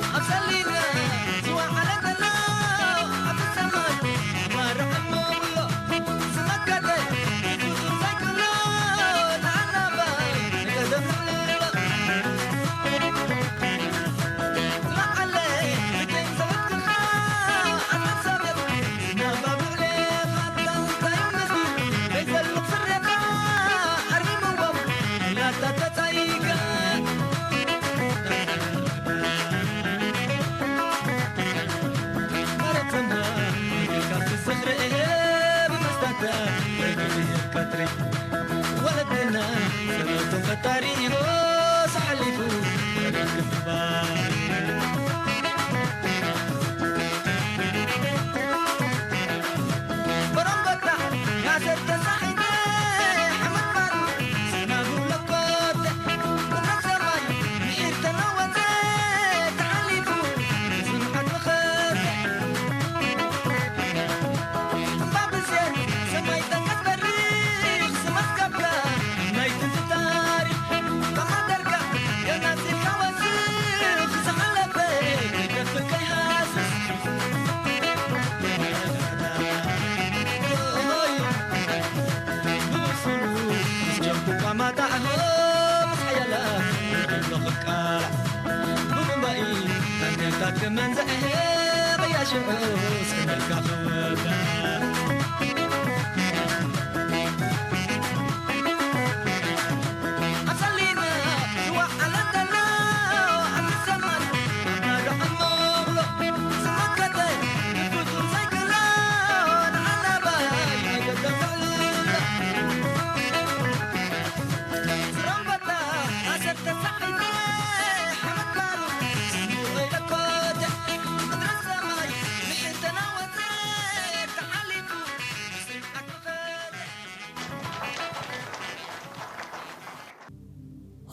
ኣብ ሰሊና ዝወዓለ ዘሎ፣ ኣብ ሰማይ ይባርዕ እሞ ብሎ፣ ዝመከተ ፍጹም ዘይብሎ፣ ንዓናባ ንቀደም ንዕልሎ። ዝወዓለ ብደም ዘወድካ፣ ኣብ ሰብ ወለድና ጸሎትን ፈጣሪ ሞስ ሓሊፉ ጸሎት ግንባር። በረምበታ ናሰር ተሳሒተ ሓመድ ባሩ ሰናቡ ለኮተ ቁመት ሰማይ ምሒር ተነወተ ተሓሊፉ ስምዓት መኸተ። እምባ ብዜን ሰማይ ጠቀስ በሪኽ ዝመዝገብካ ናይ ጥንቲ ታሪኽ ከማደርካ ገና ሲልካ ወስኽ ዝሓለፈ ከይደፍእ ከይሃስስ።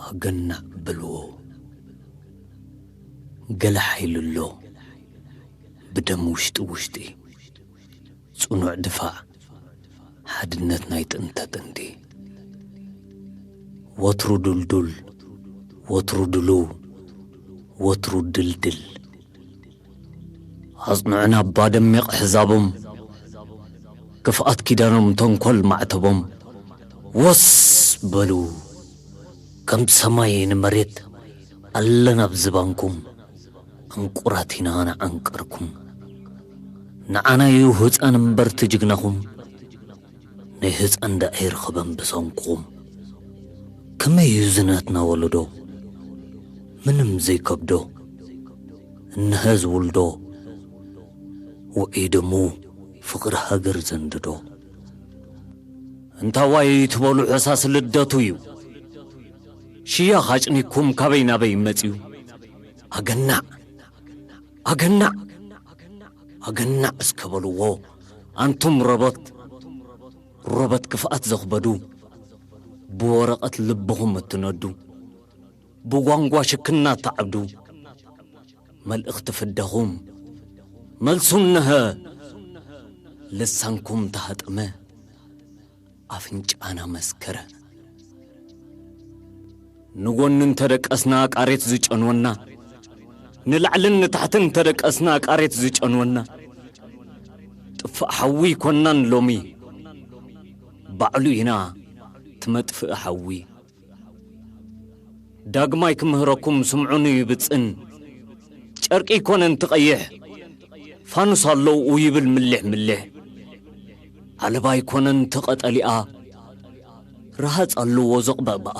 ኣገናዕ በልዎ፣ ገለ ሓይሊ ኣሎ፣ ብደም ውሽጢ ውሽጢ፣ ጽኑዕ ድፋዕ፣ ሓድነት ናይ ጥንተ ጥንቲ። ወትሩ ድልዱል፣ ወትሩ ድሉው፣ ወትሩ ድልድል። ኣጽንዑና እባ ደሚቕ ኣሕዛቦም፣ ክፍኣት ኪዳኖም፣ ተንኮል ማዕተቦም። ወስ በሉ ከም ሰማይ ንመሬት፣ ኣለና ኣብ ዝባንኩም። ዕንቁራት ኢና ንዓንቀርኩም። ንዓና እዩ ህፃን እምበር እቲ ጅግናኹም፣ ናይ ህፃን ደኣ ኣይረኸበን ብሰንኩኹም። ከመይ እዩ ዝነትና ወለዶ ምንም ዘይከብዶ፣ እነሀ ዝውልዶ ውዑይ ደሙ ፍቕሪ ሃገር ዘንድዶ። እንታዋይ ትበሉ ሕሳስ ልደቱ እዩ ሽያ ካጭኒኩም ካበይ ናበይ መፅዩ። ኣገናዕ ኣገናዕ ኣገናዕ እስከ በልዎ ኣንቱም ረቦት፣ ረቦት ክፍኣት ዘኽበዱ፣ ብወረቐት ልብኹም እትነዱ፣ ብጓንጓ ሽክና እትዓብዱ። መልእኽቲ ፍዳኹም መልሱ እነሀ፣ ልሳንኩም ተሃጠመ፣ ኣፍንጫና መስከረ። ንጎኒ እንተደቀስና ቃሬት ዝጨንወና፣ ንላዕልን ንታሕትን እንተደቀስና ቃሬት ዝጨንወና፣ ጥፋእ ሓዊ ኣይኮናን ሎሚ፣ ባዕሉ ኢና ትመጥፍእ ሓዊ። ዳግማይ ክምህረኩም ስምዑኒ ይብጽን፣ ጨርቂ ኣይኮነን ትቐይሕ፣ ፋኑስ ኣለውኡ ይብል ምልሕ ምልሕ። ዓለባ ኣይኮነን ትቐጠሊኣ፣ ረሃጽ ኣለዎ ዘቕበእ ብኣ።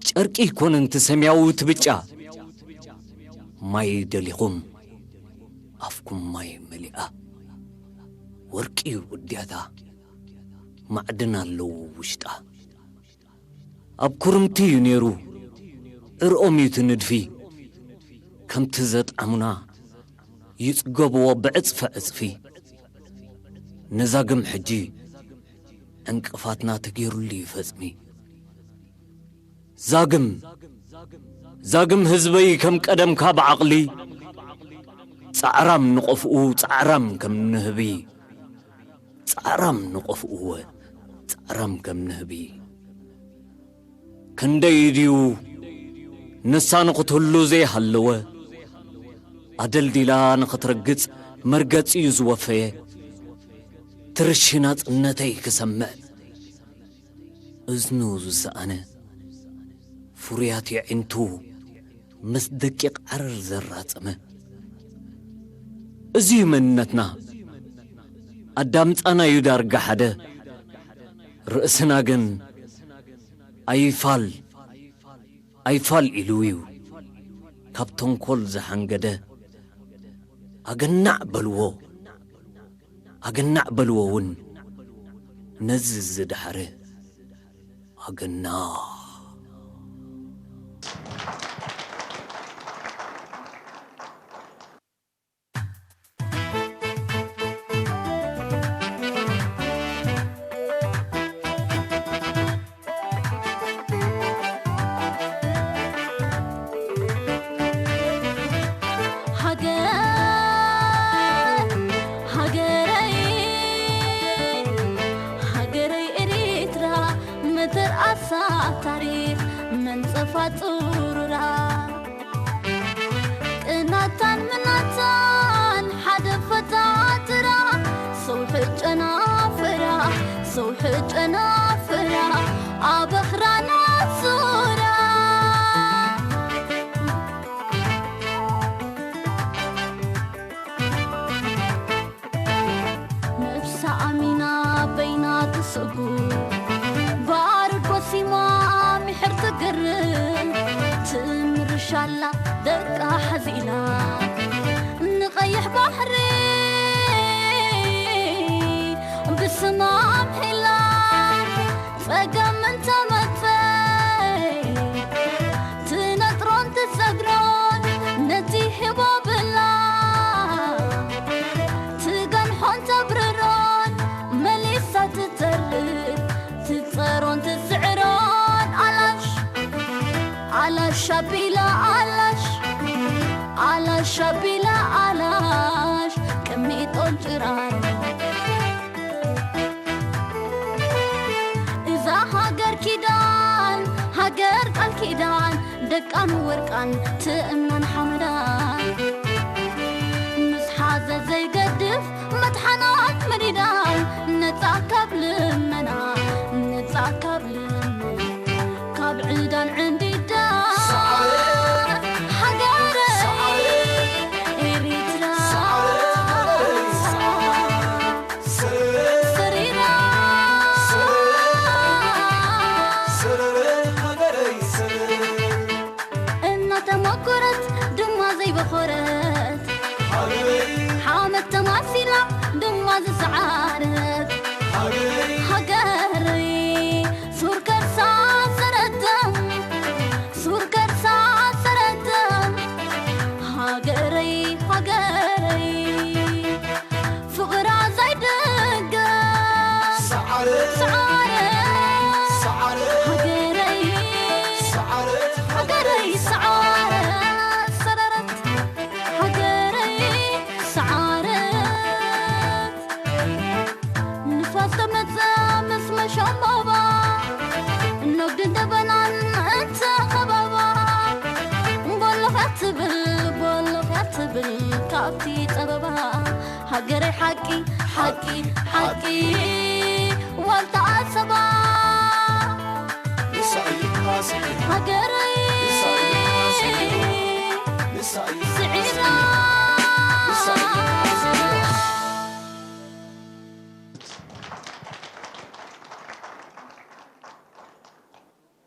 ጨርቂ ኣይኮነን እቲ ሰማያዊ እቲ ብጫ፣ ማይ ደሊኹም ኣፍኩም ማይ መሊኣ። ወርቂ እዩ እድያታ፣ ማዕድን ኣለዎ ውሽጣ። ኣብ ኩርምቲ እዩ ነይሩ ዕርኦም እዩ እቲ ንድፊ፣ ከምቲ ዘጥዓሙና ይጽገብዎ ብዕጽፈ ዕጽፊ። ነዛግም ሕጂ ዕንቅፋትና ተገይሩሉ እዩ ፈጽሚ። ዛግም ዛግም ህዝበይ ከም ቀደምካ ብዓቕሊ፣ ጻዕራም ንቆፍኡ ጻዕራም ከም ንህቢ፣ ጻዕራም ንቆፍኡ ጻዕራም ከም ንህቢ። ክንደይ ድዩ ንሳ ንኽትህሉ ዘይሃለወ፣ ኣደልዲላ ንኽትረግጽ መርገጺኡ ዝወፈየ፣ ትርሺ ናጽነተይ ክሰምዕ እዝኑ ዝሰኣነ፣ ፍሩያት የዒንቱ ምስ ደቂቕ ዓረር ዘራጸመ። እዚ እዩ መንነትና፣ ኣዳምጻና እዩ ዳርጋ ሓደ፣ ርእስና ግን ኣይፋል ኣይፋል ኢሉ እዩ ካብ ተንኮል ዝሓንገደ። ኣገናዕ በልዎ፣ ኣገናዕ በልዎ እውን ነዚ ዝደሓረ። ኣገናዕ። ሃገር ሃገረይ ሃገረይ ኤሪትራ፣ መተርኣሳ ታሪኽ መንጸፋ ጽሩራ። ቅናታን ምናታን ሓደ ፈጣጥራ፣ ሰውሒ ጨናፍራ ሰውሒ ጨናፍራ፣ ኣበኽራና ሱራ። ነብሳ ኣሚና በይና ትስጉ፣ ባሩድ ጎሲማ ምሕር ትግር፣ ትምርሻላ ደቃ ሓዚላ፣ ንቐይሕ ባሕሪ ብስማ ኣምሒላ፣ ጸገም እንተመጸ ትነጥሮን ትጸግሮን ነቲ ህቦ ብላ፣ ትገንሖን ተብርሮን መሊሳ ትተርር፣ ትጸሮን ትስዕሮን ኣላሽ ኣላሽ ኣቢላ ኣላሽ ኣላሽ ኣቢላ ኣላሽ ቅሚጦን ጭራሮ። እዛ ሃገር ኪዳን ሃገር ቃል ኪዳን፣ ደቃን ወርቃን ትእምናን ሓመዳን፣ ምስ ሓዘ ዘይገድፍ መድሓናን መዲዳን፣ ነጻ ካብ ልመና ነጻ ካብ ልመና፣ ካብ ዕዳን ዕንዲዳን። ሰዓረ! ሃገረ! እቲ ጸበባ ሃገረይ ሓቂ ሓቂ ሓቂ ዋልታ ዓሰባ ንሳ እዩ ስዒድ ሃገረይ ንሳ እዩ ስዒድ ንሳ እዩ ስዒዳ ንሳ እዩ ስዒድ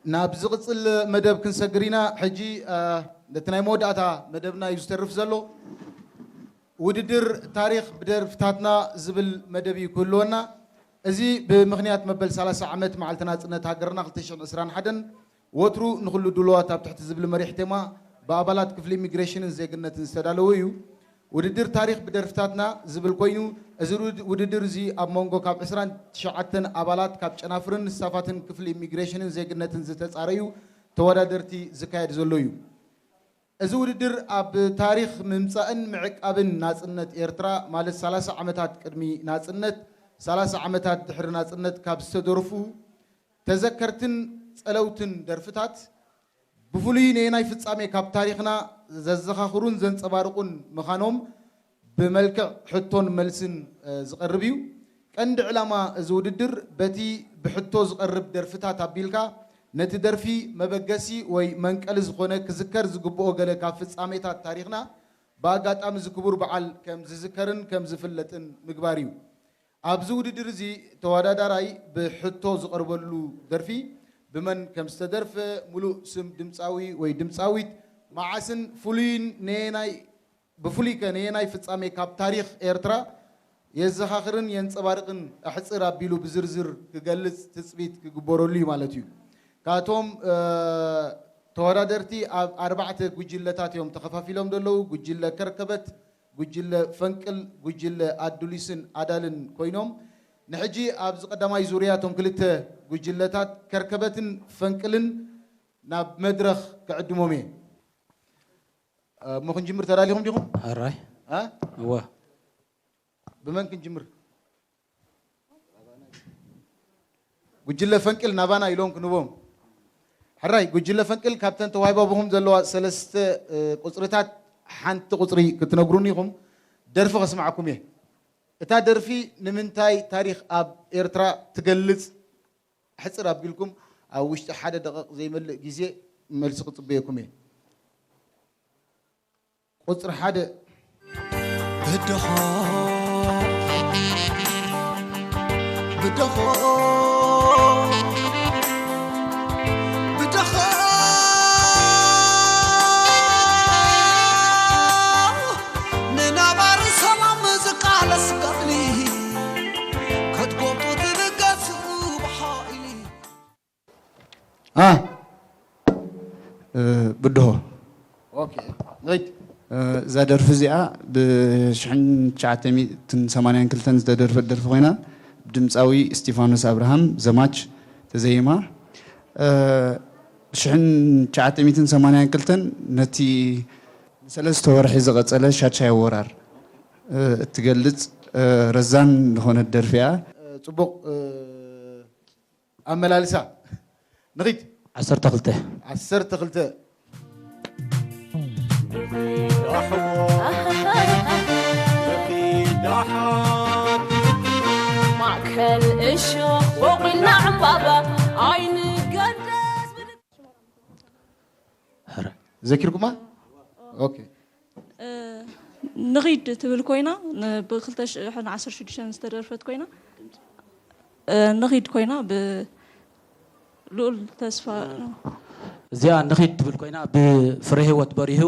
ናብ ዝቕጽል መደብ ክንሰግር ኢና። ሕጂ ነቲ ናይ መወዳእታ መደብና እዩ ዝተርፍ ዘሎ። ውድድር ታሪኽ ብደርፍታትና ዝብል መደብ እዩ ክህልወና። እዚ ብምኽንያት መበል ሰላሳ ዓመት መዓልቲ ናጽነት ሃገርና ክልተ ሽሕን ዕስራን ሓደን ወትሩ ንኹሉ ድሉዋት ኣብ ትሕቲ ዝብል መሪሕ ቴማ ብኣባላት ክፍሊ ኢሚግሬሽንን ዜግነትን ዝተዳለወ እዩ። ውድድር ታሪኽ ብደርፍታትና ዝብል ኮይኑ፣ እዚ ውድድር እዚ ኣብ መንጎ ካብ ዕስራን ትሽዓተን ኣባላት ካብ ጨናፍርን ስታፋትን ክፍሊ ኢሚግሬሽንን ዜግነትን ዝተጻረዩ ተወዳደርቲ ዝካየድ ዘሎ እዩ። እዚ ውድድር ኣብ ታሪኽ ምምጻእን ምዕቃብን ናጽነት ኤርትራ፣ ማለት ሰላሳ ዓመታት ቅድሚ ናጽነት፣ ሰላሳ ዓመታት ድሕሪ ናጽነት ካብ ዝተደርፉ ተዘከርትን ጸለውትን ደርፍታት፣ ብፍሉይ ነየናይ ፍጻሜ ካብ ታሪኽና ዘዘኻኽሩን ዘንጸባርቑን ምዃኖም ብመልክዕ ሕቶን መልስን ዝቐርብ እዩ። ቀንዲ ዕላማ እዚ ውድድር በቲ ብሕቶ ዝቐርብ ደርፍታት ኣቢልካ ነቲ ደርፊ መበገሲ ወይ መንቀሊ ዝኾነ ክዝከር ዝግብኦ ገለ ካብ ፍጻሜታት ታሪኽና ብኣጋጣሚ እዚ ክቡር በዓል ከም ዝዝከርን ከም ዝፍለጥን ምግባር እዩ። ኣብዚ ውድድር እዚ ተወዳዳራይ ብሕቶ ዝቐርበሉ ደርፊ ብመን ከም ዝተደርፈ፣ ሙሉእ ስም ድምጻዊ ወይ ድምጻዊት፣ መዓስን ፍሉይን ነየናይ ብፍሉይ ከ ነየናይ ፍጻሜ ካብ ታሪኽ ኤርትራ የዘኻኽርን የንጸባርቕን ኣሕጽር ኣቢሉ ብዝርዝር ክገልጽ ትጽቢት ክግበረሉ እዩ ማለት እዩ። ካብቶም ተወዳደርቲ ኣብ ኣርባዕተ ጉጅለታት እዮም ተኸፋፊሎም ዘለዉ። ጉጅለ ከርከበት፣ ጉጅለ ፈንቅል፣ ጉጅለ ኣዱሊስን ኣዳልን ኮይኖም ንሕጂ ኣብዚ ቀዳማይ ዙርያ እቶም ክልተ ጉጅለታት ከርከበትን ፈንቅልን ናብ መድረኽ ክዕድሞም እየ። እሞ ክንጅምር ተዳሊኹም ዲኹም? ሕራይ። እ? እወ። ብመን ክንጅምር? ጉጅለ ፈንቅል ናባና ኢሎም ክንቦም። ሕራይ፣ ጉጅለ ፈንቅል ካብተን ተዋሂባብኹም ዘለዋ ሰለስተ ቁፅርታት ሓንቲ ቁፅሪ ክትነግሩኒ ኢኹም። ደርፊ ከስማዕኩም እየ። እታ ደርፊ ንምንታይ ታሪኽ ኣብ ኤርትራ ትገልጽ? ሕጽር ኣቢልኩም ኣብ ውሽጢ ሓደ ደቂቕ ዘይመልእ ግዜ መልሲ ክጽበየኩም እየ። ቁጽሪ ሓደ። ብድኾ ብድኾ ብድኾ ንነባሪ ሰላም ዝቃለስ ገድሊ ከትጎብጡ ትብገሱ ብሓይሊ። ኣ ብድሆ። ኦኬ፣ ራይት። እዛ ደርፊ እዚኣ ብ ሽሕን ትሽዓተ ሚእትን ሰማንያን ክልተን ዝተደርፈት ደርፊ ኮይና፣ ብድምጻዊ እስጢፋኖስ ኣብርሃም ዘማች ተዘይማ። ሽሕን ትሽዓተ ሚእትን ሰማንያን ክልተን ነቲ ንሰለስተ ወርሒ ዝቐጸለ ሻድሻይ ወራር እትገልጽ ረዛን ዝኾነት ደርፊ እያ። ጽቡቕ ኣመላልሳ። ንኺድ። ዓሰርተ ክልተ። ዓሰርተ ክልተ። ማእከል እሾኽ ቦቒልና ዕምባባ ኣይንገደስ። ዘኪርኩማ? ኦኬ። ንኺድ ትብል ኮይና ብ ክልተ ሽሕን ዓሰርተ ሽዱሽተን ዝተደርፈት ኮይና ንኺድ ኮይና ብ ልኡል ተስፋ እዚኣ ንኺድ ትብል ኮይና ብፍረህይወት በሪሁ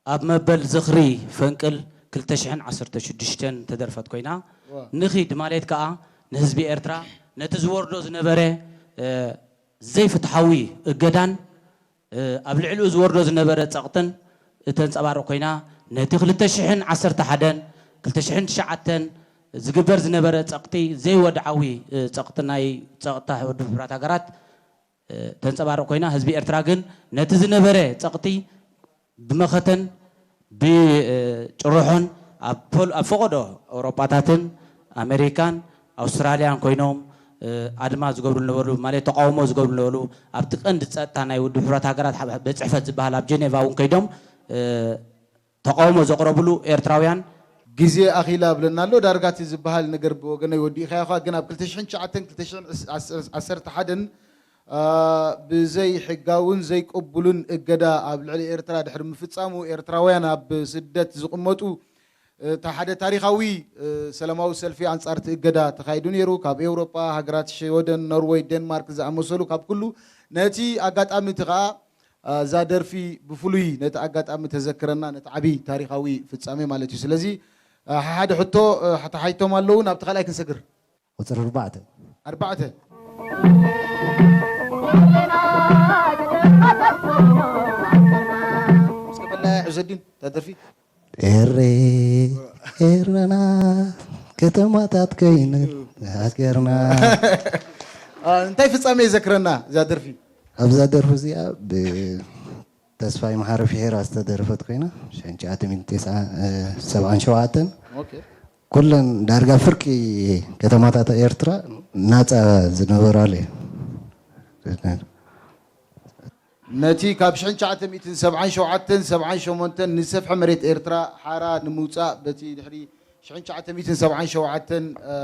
ኣብ መበል ዝኽሪ ፈንቅል ክልተ ሽሕን ዓሰርተ ሽዱሽተን ተደርፈት ኮይና ንኺድ ማለት ከኣ ንህዝቢ ኤርትራ ነቲ ዝወርዶ ዝነበረ ዘይፍትሓዊ እገዳን ኣብ ልዕሊኡ ዝወርዶ ዝነበረ ጸቕጥን እተንጸባርቕ ኮይና፣ ነቲ ክልተ ሽሕን ዓሰርተ ሓደን ክልተ ሽሕን ትሽዓተን ዝግበር ዝነበረ ጸቕጢ ዘይወድዓዊ ጸቕጢ ናይ ጸጥታ ውድብ ሕቡራት ሃገራት ተንጸባርቕ ኮይና፣ ህዝቢ ኤርትራ ግን ነቲ ዝነበረ ጸቕጢ ብመኸተን ብጭርሖን ኣብ ፈቐዶ ኣውሮጳታትን ኣመሪካን ኣውስትራልያን ኮይኖም ኣድማ ዝገብሩ ዝነበሩ ማለት ተቃውሞ ዝገብሩ ዝነበሩ ኣብቲ ቀንዲ ጸጥታ ናይ ውድብ ሕቡራት ሃገራት ቤት ጽሕፈት ዝበሃል ኣብ ጀኔቫ እውን ከይዶም ተቃውሞ ዘቕረብሉ ኤርትራውያን ግዜ ኣኺላ ብለና ኣሎ። ዳርጋ እቲ ዝበሃል ነገር ብወገነይ ወዲእካዮ ኢኻ፣ ግን ኣብ ክልተ ሽሕን ትሽዓተን ክልተ ሽሕን ዓሰርተ ሓደን፣ አ፣ ብዘይ ሕጋውን ዘይቅቡልን እገዳ ኣብ ልዕሊ ኤርትራ ድሕሪ ምፍጻሙ፣ ኤርትራውያን ኣብ ስደት ዝቕመጡ፣ እ፣ እታ ሓደ ታሪኻዊ፣ እ፣ ሰላማዊ ሰልፊ ኣንጻር እቲ እገዳ ተኻይዱ ነይሩ። ካብ ኤውሮጳ፣ ሃገራት ሽወደን፣ ኖርወይ፣ ዴንማርክ ዝኣመሰሉ፣ ካብ ኩሉ ነቲ ኣጋጣሚ እቲ ኸኣ፣ አ፣ እዛ ደርፊ ብፍሉይ ነቲ ኣጋጣሚ ተዘክረና፣ ነቲ ዓቢ ታሪኻዊ ፍጻሜ ማለት እዩ። ስለዚ፣ አ፣ ሓደ ሕቶ፣ አ፣ ተሓይቶም ኣለዉ፣ ናብቲ ካልኣይ ክንሰግር። ቁጽሪ ኣርባዕተ። ኣርባዕተ። እስከ በላይ ዑዘዲን፣ እታ ደርፊ። ኤሬ ኤረና ከተማታት ኮይነን ሃገርና። አ፣ እንታይ ፍጻሜ ይዘክረና እዛ ደርፊ? ኣብዛ ደርፊ እዚኣ ብተስፋይ መሓሪ ፊሒራ ዝተደረፈት ኮይና፣ ሽሕን ትሽዓተ ሚእትን ሰብዓን ሸውዓተን። ኦኬ። ኩለን ዳርጋ ፍርቂ ከተማታት ኤርትራ ናጻ ዝነበራሉ እዩ። ነቲ ካብ ሽሕን ትሽዓተ ሚእትን ሰብዓን ሸውዓተን ሰብዓን ሸሞንተን ንሰፍሐ መሬት ኤርትራ ሓራ ንምውጻእ፣ በቲ ድሕሪ ሽሕን ትሽዓተ ሚእትን ሰብዓን ሸውዓተን፣ እ፣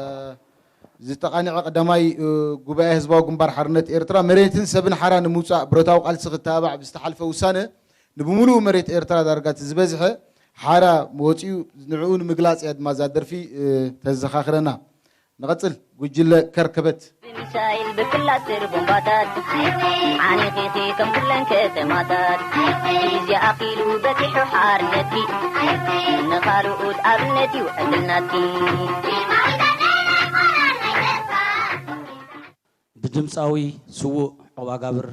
ዝተቓንዐ ቀዳማይ፣ እ፣ ጉባኤ ህዝባዊ ግንባር ሓርነት ኤርትራ፣ መሬትን ሰብን ሓራ ንምውጻእ ብረታዊ ቃልሲ ክተባባዕ ብዝተሓልፈ ውሳነ፣ ንብምሉኡ መሬት ኤርትራ ዳርጋ እቲ ዝበዝሐ ሓራ ወጺኡ፣ ንዕኡ ንምግላጽ እያ ድማ እዛ ደርፊ፣ እ፣ ተዘኻኽረና። ንቐጽል፣ ጉጅለ ከርከበት። ብሚሳይል ብክላስተር ቦምባታት ዓኒኺኺ ከም ኩለን ከተማታት። ግዜ ኣኺሉ በጺሑ ሓርነትኪ፣ ንኻልኦት ኣብነት እዩ ዕድል ናትኪ። ብድምፃዊ ስዉእ ዑቕባጋብር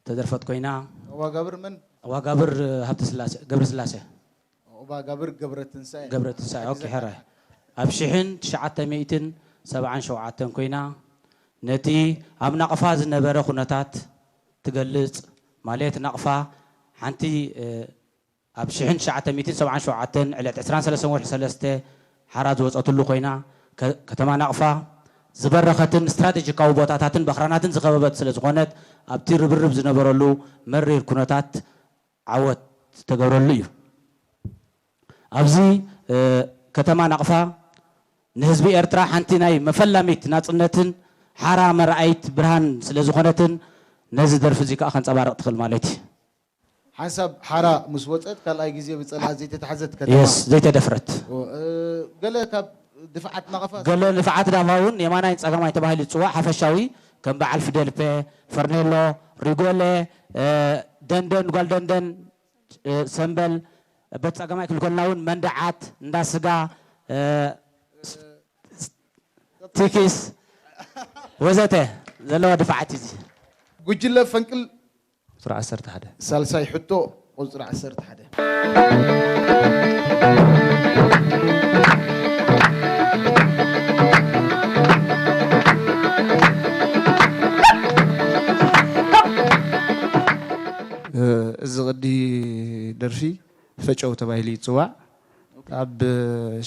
ተደርፈት ኮይና። ዑቕባጋብር መን? ዑቕባጋብር ሃብተስላሴ፣ ገብረስላሴ። ዑቕባጋብር ገብረትንሳኤ። ገብረትንሳኤ፣ ኦኬ፣ ሕራይ። ኣብ ሽሕን ትሽዓተ ሚእትን ሰብዓን ሸውዓተን ኮይና፣ ነቲ ኣብ ናቕፋ ዝነበረ ኩነታት ትገልጽ፣ ማለት ናቕፋ ሓንቲ፣ እ፣ ኣብ ሽሕን ትሽዓተ ሚእትን ሰብዓን ሸውዓተን ዕለት ዕስራን ሰለስተን ወርሒ ሰለስተ ሓራ ዝወጸትሉ ኮይና፣ ከ-፣ ከተማ ናቕፋ ዝበረኸትን ስትራቴጂካዊ ቦታታትን በኽራናትን ዝኸበበት ስለ ዝኾነት፣ ኣብቲ ርብርብ ዝነበረሉ መሪር ኩነታት ዓወት ዝተገብረሉ እዩ። ኣብዚ፣ እ፣ ከተማ ናቕፋ ንህዝቢ ኤርትራ ሓንቲ ናይ መፈላሚት ናጽነትን ሓራ መርኣይት ብርሃን ስለ ዝኾነትን፣ ነዚ ደርፊ እዚ ከኣ ከንጸባርቕ ትኽእል ማለት እዩ። ሓንሳብ ሓራ ምስ ወጸት፣ ካልኣይ ግዜ ብጸላእቲ ዘይተታሕዘት ከተማ። የስ፣ ዘይተደፍረት። ኦ፣ እ፣ ገለ ካብ ድፍዓት ናቕፋ ገለ ድፍዓት ናቕፋ እውን የማናይን ጸጋማይ ተባሂሉ ዝጽዋዕ ሓፈሻዊ፣ ከም በዓል ፊደልፔ፣ ፈርኔሎ፣ ሪጎሌ፣ እ፣ ደንደን፣ ጓል ደንደን፣ እ፣ ሰምበል፣ በቲ ጸጋማይ ክልኮልና እውን መንደዓት፣ እንዳ ስጋ፣ እ፣ ስ-፣ ስ-፣ ቲኪስ ወዘተ ዘለዋ ድፍዓት እዩ። ጉጅለ ፈንቅል ቁጽሪ ዓሰርተ ሓደ። ሳልሳይ ሕቶ ቁጽሪ ዓሰርተ ሓደ። እዚ ቅዲ ደርፊ ፈጨው ተባሂሉ ይጽዋዕ። ኣብ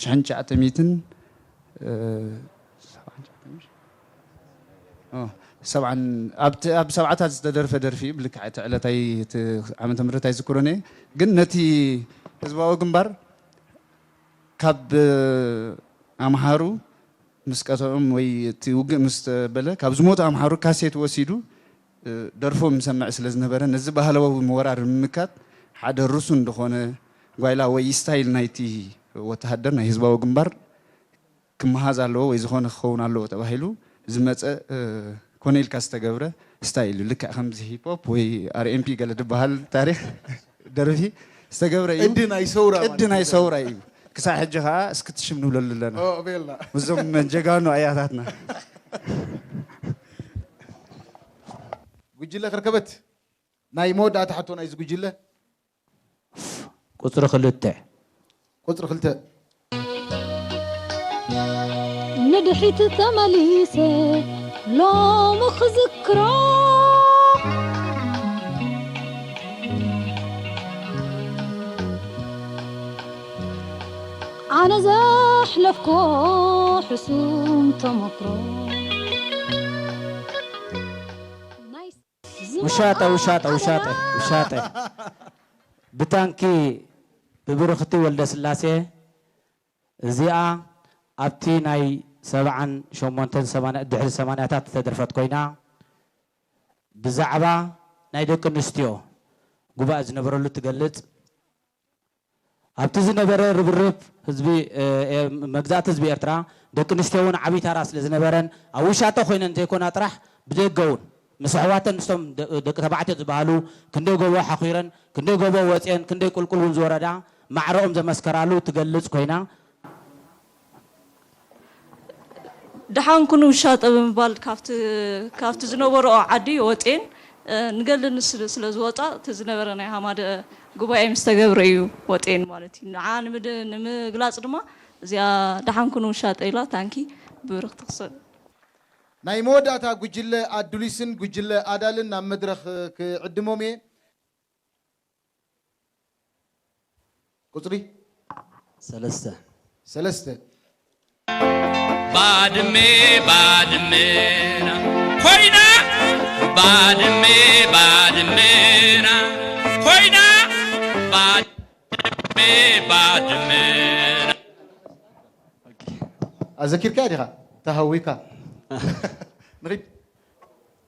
ሽሕን ትሽዓተ ሚእትን፣ እ፣ ሰብዓን፣ ኣብ ተ-፣ ኣብ ሰብዓታት ዝተደርፈ ደርፊ እዩ። ብልክዕ እቲ ዕለት ኣይ-፣ እቲ ዓመተ ምህረት ኣይዝክሮን እየ። ግን ነቲ ህዝባዊ ግንባር ካብ ኣምሓሩ ምስ ቀትዖም ወይ እቲ ውግእ ምስ ተበለ፣ ካብ ዝሞቱ ኣምሓሩ ካሴት ወሲዱ፣ እ፣ ደርፎም ንሰምዕ ስለ ዝነበረ፣ ነዚ ባህላዊ ወራር ንምምካት ሓደ ርሱን ዝኾነ ጓይላ ወይ ስታይል ናይቲ ወተሃደር ናይ ህዝባዊ ግንባር ክመሃዝ ኣለዎ ወይ ዝኾነ ክኸውን ኣለዎ ተባሂሉ ዝመጸ፣ እ፣ ኮነ ኢልካ ዝተገብረ ስታይል እዩ። ልክዕ ከምዚ ሂፕ ሆፕ ወይ ኣር ኤም ፒ ገለ ዝበሃል ታሪኽ ደርፊ ዝተገብረ እዩ። ቅዲ ናይ ሰውራ ቅዲ ማለት ናይ እዩ። ሰውራ እዩ። ክሳብ ሕጂ ኸዓ እስክቲ ሽም ንብለሉ ኣለና። ኦ፣ ቤላ። ምስዞም ጀጋኑ ኣያታትና። ጉጅለ ከርከበት፣ ናይ መወዳእታ ሕቶ ናይዚ ጉጅለ። ቁጽሪ ክልተ። ቁጽሪ ክልተ። ንድሕሪት ተመሊሰ ሎሚ ክዝክሮ ኣነ ዘሕለፍኮ ሕሱም ተመክሮ ናይ ውሻጠ፣ ውሻጠ፣ ውሻጠ፣ ውሻጠ። ብታንኪ ብብርኽቲ ወልደስላሴ። እዚኣ ኣብቲ ናይ ሰብዓን ሸሞንተን ሰማንያ ድሕሪ ሰማንያታት ዝተደርፈት ኮይና፣ ብዛዕባ ናይ ደቂ ኣንስትዮ ጉባኤ ዝነበረሉ ትገልጽ። ኣብቲ ዝነበረ ርብርብ ህዝቢ፣ እ፣ እ፣ መግዛእቲ ህዝቢ ኤርትራ፣ ደቂ ኣንስትዮ እውን ዓብዪ ታራ ስለ ዝነበረን፣ ኣብ ውሻጠ ኮይነን ዘይኮና ጥራሕ፣ ብደገ እውን ምስ ኣሕዋተን ምስቶም ደ-፣ ደቂ ተባዕትዮ ዝበሃሉ፣ ክንደይ ጎቦ ሓኺረን፣ ክንደይ ጎቦ ወፅየን፣ ክንደይ ቁልቁል እውን ዝወረዳ፣ ማዕረኦም ዘመስከራሉ ትገልጽ ኮይና። ደሓን ኩኑ ውሻጠ ብምባል ካብቲ፣ ካብቲ ዝነበርኦ ዓዲ ወፅየን፣ እ፣ ንገድሊ ንስ-፣ ስለ ዝወፃ፣ እቲ ዝነበረ ናይ ሃማደ ጉባኤ ምስ ተገብረ እዩ ወፅየን ማለት እዩ። ንዓ ንምድ-፣ ንምግላፅ ድማ እዚኣ ደሓን ኩኑ ውሻጠ ኢላ ታንኪ ብብርኽ ትኽሰብ። ናይ መወዳእታ ጉጅለ ኣዱሊስን ጉጅለ ኣዳልን ናብ መድረኽ ክዕድሞም እየ። ቁፅሪ ሰለስተ ሰለስተ ባድመ ባድመና ኮይና ባድመ ባድመና ኮይና ባድመ ባድመና ኣዘኪርካ ዲኻ? ተሃዊካ ንኺድ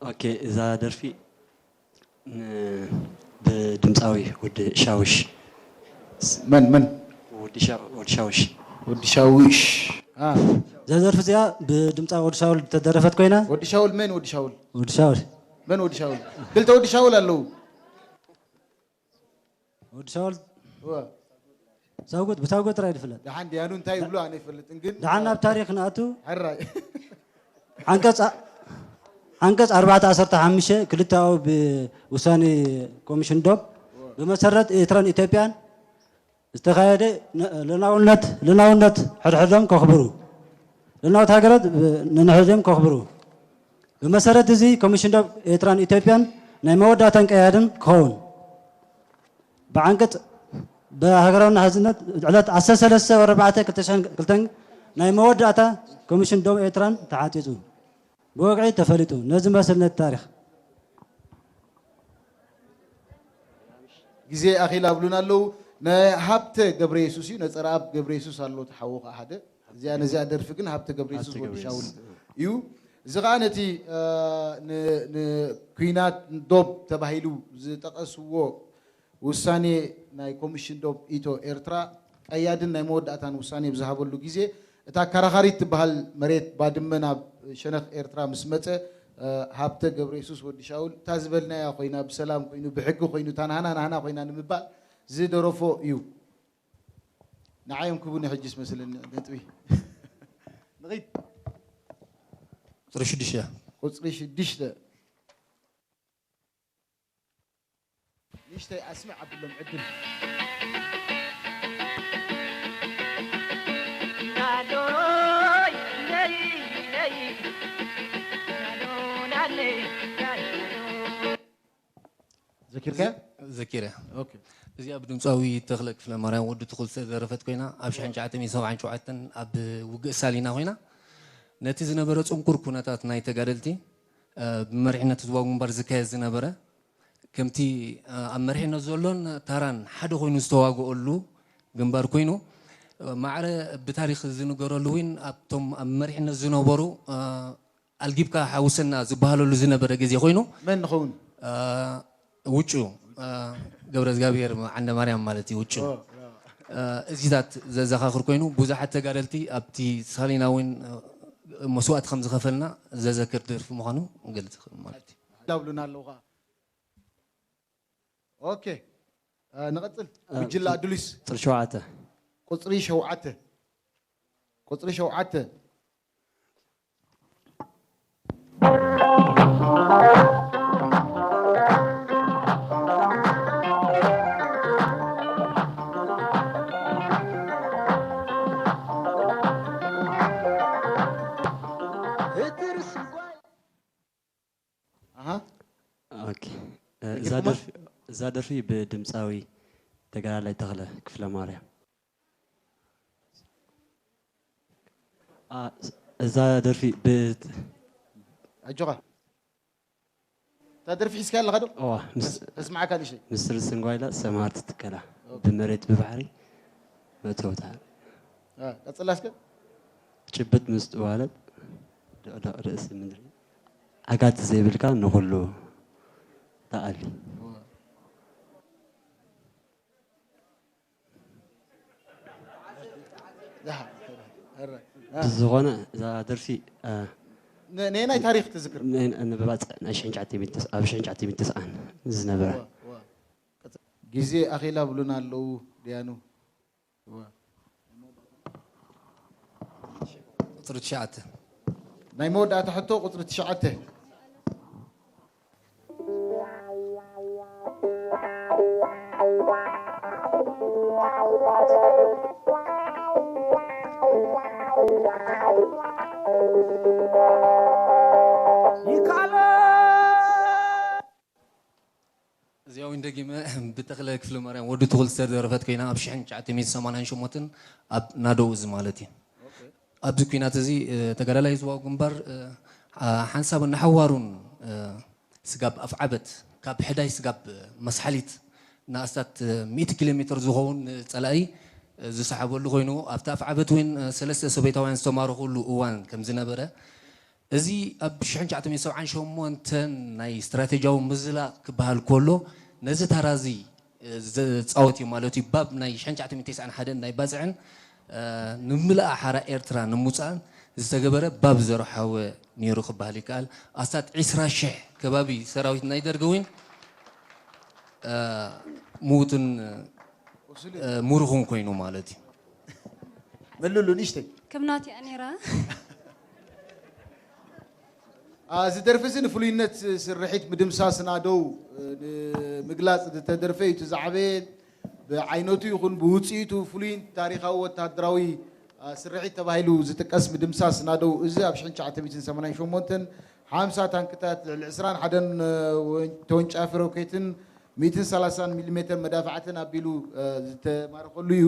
ኦኬ እዛ ደርፊ ን- ብድምፃዊ ወዲ ሻውሽ መን መን ወዲ ሻ- ወዲ ሻውሽ ወዲ ሻውሽ አ፣ እዛ ደርፊ እዚኣ ብድምፃዊ ወዲ ሻውል ዝተደረፈት ኮይና ወዲ ሻውል መን ወዲ ሻውል ወዲ ሻውል መን ወዲ ሻውል ክልተ ወዲ ሻውል ኣለዉ ወዲ ሻውል እወ። ሳጉት ብሳጉት ጥራይ ዝፍለጥ ደሓን ድያኑ እንታይ ይብሉ ኣነ ይፈልጥን ግን ደሓን ናብ ታሪክ ንኣቱ ሕራይ ዓንቀፅ ዓንቀፅ ኣርባዕተ ዓሰርተ ሓሙሽተ ክልተኣዊ ብውሳኔ ኮሚሽን ዶብ ብመሰረት ኤርትራን ኢትዮጵያን ዝተኻየደ ነ- ልኡላውነት ልኡላውነት ሕድሕዶም ከኽብሩ ልኡላውነት ሃገራት ብ- ንንሕድሕዶም ከኽብሩ ብመሰረት እዚ ኮሚሽን ዶብ ኤርትራን ኢትዮጵያን ናይ መወዳእታን ቀያድን ክኸውን ብዓንቀፅ ብሃገራዊ ሓድነት ዕለት ዓሰርተ ሰለስተ ወርሒ ኣርባዕተ ክልተ ሽሕን ክልተን ናይ መወዳእታ ኮሚሽን ዶብ ኤርትራን ተዓፂፁ ብወግዒ ተፈሊጡ ነዚ መስል ነቲ ታሪክ ግዜ ኣኺል ኣብሉና ኣለዉ ንሃብተ ገብረ የሱስ እዩ ነፀረኣብ ገብረ የሱስ ኣሎ ተሓዎ ከዓ ሓደ እዚኣ ነዚኣ ደርፊ ግን ሃብተ ገብረ የሱስ ወዲ ሻውል እዩ እዚ ከዓ ነቲ እ፣ ን- ንኩናት ዶብ ተባሂሉ ዝጠቐስዎ ውሳኔ ናይ ኮሚሽን ዶብ ኢትዮ ኤርትራ ቀያድን ናይ መወዳእታን ውሳኔ ብዝሃበሉ ግዜ እታ ኣከራኻሪት ትበሃል መሬት ባድመ ናብ ሸነኽ ኤርትራ ምስ መጸ ሃብተ ገብረየሱስ ወዲ ሻውል እታ ዝበልናያ ኮይና ብሰላም ኮይኑ ብሕጊ ኮይኑ እታ ናህና ናህና ኮይና ንምባል ዝደረፎ እዩ። ንዓዮም ክቡኒ ሕጂ ዝመስለኒ ነጥቢ ንኺድ ቁፅሪ ሽዱሽተ ቁፅሪ ሽዱሽተ ንእሽተይ ኣስምዕ ኣብሎም ዕድል ዘኪርከ ዘኪረ እዚኣ ብድምፃዊ ተኽለ ክፍለ ማርያም ወዲ ትኹል ዝተደረፈት ኮይና ኣብ ሽሕን ትሽዓተ ሚእትን ሰብዓን ሸውዓተን ኣብ ውግእ ሳሊና ኮይና ነቲ ዝነበረ ፅንኩር ኩነታት ናይ ተጋደልቲ ብመሪሕነት ህዝባዊ ግንባር ዝካየድ ዝነበረ ከምቲ ኣብ መሪሕነት ዘሎን ታራን ሓደ ኮይኑ ዝተዋግኦሉ ግንባር ኮይኑ ማዕረ ብታሪክ ዝንገረሉ እውን ኣብቶም ኣብ መሪሕነት ዝነበሩ ኣልጊብካ ሓውሰና ዝበሃለሉ ዝነበረ ግዜ ኮይኑ መን ንኸውን ውጩ ገብረ እግዚኣብሔር ዓንደ ማርያም ማለት እዩ ውጩ እዚታት ዘዘኻኽር ኮይኑ ብዙሓት ተጋደልቲ ኣብቲ ሳሊና እውን መስዋእቲ ከም ዝኸፈልና ዘዘክር ደርፊ ምዃኑ ገልጽ ማለት እዩ ዳብሉና ኣለዉ ከዓ ኦኬ ንቐጽል ጉጅላ ኣዱሊስ ቁፅሪ ሸውዓተ ቁፅሪ ሸውዓተ ቁፅሪ ሸውዓተ እዛ ደርፊ ብድምፃዊ ተጋዳላይ ተኽለ ክፍለ ማርያም እዛ ደርፊ ኣጆኻ እታ ደርፊ ሒዝካ ኣለኻ ዶ እዋ ተስማዓካ ንእሽተይ ምስል ስንጓይላ ሰማርት ትከላ ብመሬት ብባሕሪ መእተውታ። እ፣ ቀጽላ እስከ። ጭብጥ ምስ ትዋለድ ድቕድቕ ርእሲ ምድሪ፣ ዓጋቲ ዘይብልካ ንኹሉ ትኣሊ። ዋ። ያ፣ ኧረ፣ እ፣ ብዝኾነ እዛ ደርፊ እ፣ ነ-፣ ነየናይ ታሪኽ ትዝክር? ን- ንብባፅ ናይ ሽሕን ትሽዓተ ሚእቲ ተስ- ኣብ ሽሕን ትሽዓተ ሚእቲ ተስዓን ዝነበረ ዋ፣ ዋ። ቀጽ-፣ ግዜ ኣኺላ ብሉና ኣለዉ ድያኑ። ዋ። ቁፅሪ ትሽዓተ። ናይ መወዳእታ ሕቶ ቁፅሪ ትሽዓተ። እዚኣ እውን ደጊመ ብተኽለ ክፍለ ማርያም ወዲ ትኹል ዝተደረፈት ኮይና ኣብ ሽሕን ትሽዓተ ሚእቲ ሰማንያን ሸሞንተን ኣብ ናደው እዚ ማለት እዩ። ኣብዚ ኲናት እዚ እ፣ ተጋዳላይ ህዝባዊ ግንባር እ፣ ሓ- ሓንሳብን ንሓዋሩን እ፣ ስጋብ ኣፍዓበት ካብ ሕዳይ ስጋብ እ፣ መስሓሊት ንኣስታት እ፣ ሚእቲ ኪሎ ሜትር ዝኸውን ንጸላኢ እ፣ ዝሰሓበሉ ኮይኑ ኣብቲ ኣፍዓበት እውን እ፣ ሰለስተ ሰበይታውያን ዝተማረኹሉ እዋን ከም ዝነበረ እዚ ኣብ ሽሕን ትሽዓተ ሚእቲ ሰብዓን ሸሞንተን ናይ ስትራቴጂያዊ ምዝላቕ ክበሃል ከሎ ነዚ ታራ እዚ እ፣ ዘጻወት እዩ ማለት እዩ። ባብ ናይ ሽሕን ትሽዓተ ሚእቲ ተስዓን ሓደን ናይ ባጽዕን እ፣ ንምልኣ ሓራ ኤርትራ ንምውጻእን ዝተገበረ ባብ ዘርሓወ ነይሩ ክበሃል ይከኣል። ኣስታት ዕስራ ሽሕ ከባቢ ሰራዊት ናይ ደርጊ እውን እ፣ ምዉትን እ፣ ምሩኽን ኮይኑ ማለት እዩ። መልሉ ንእሽተይ። ከም ናቲኣ ነይራ። አ፣ እዚ ደርፊ እዚ ንፍሉይነት ስርሒት ምድምሳስ ናደው እ፣ ንምግላፅ ዝተደርፈ እዩ። እቲ ዝዓበየ ብዓይነቱ ይኹን ብውፅኢቱ ፍሉይን ታሪኻዊ ወታደራዊ አ፣ ስርሒት ተባሂሉ ዝጥቀስ ምድምሳስ ናደው እዚ ኣብ ሽሕን ትሽዓተ ሚእትን ሰማንያን ሸሞንተን ሓምሳ ታንክታት፣ ልዕሊ ዕስራን ሓደን እ፣ ወን-፣ ተወንጫፊ ሮኬትን ሚእትን ሰላሳን ሚሊ ሜተር መዳፍዓትን ኣቢሉ እ፣ ዝተማረኸሉ እዩ።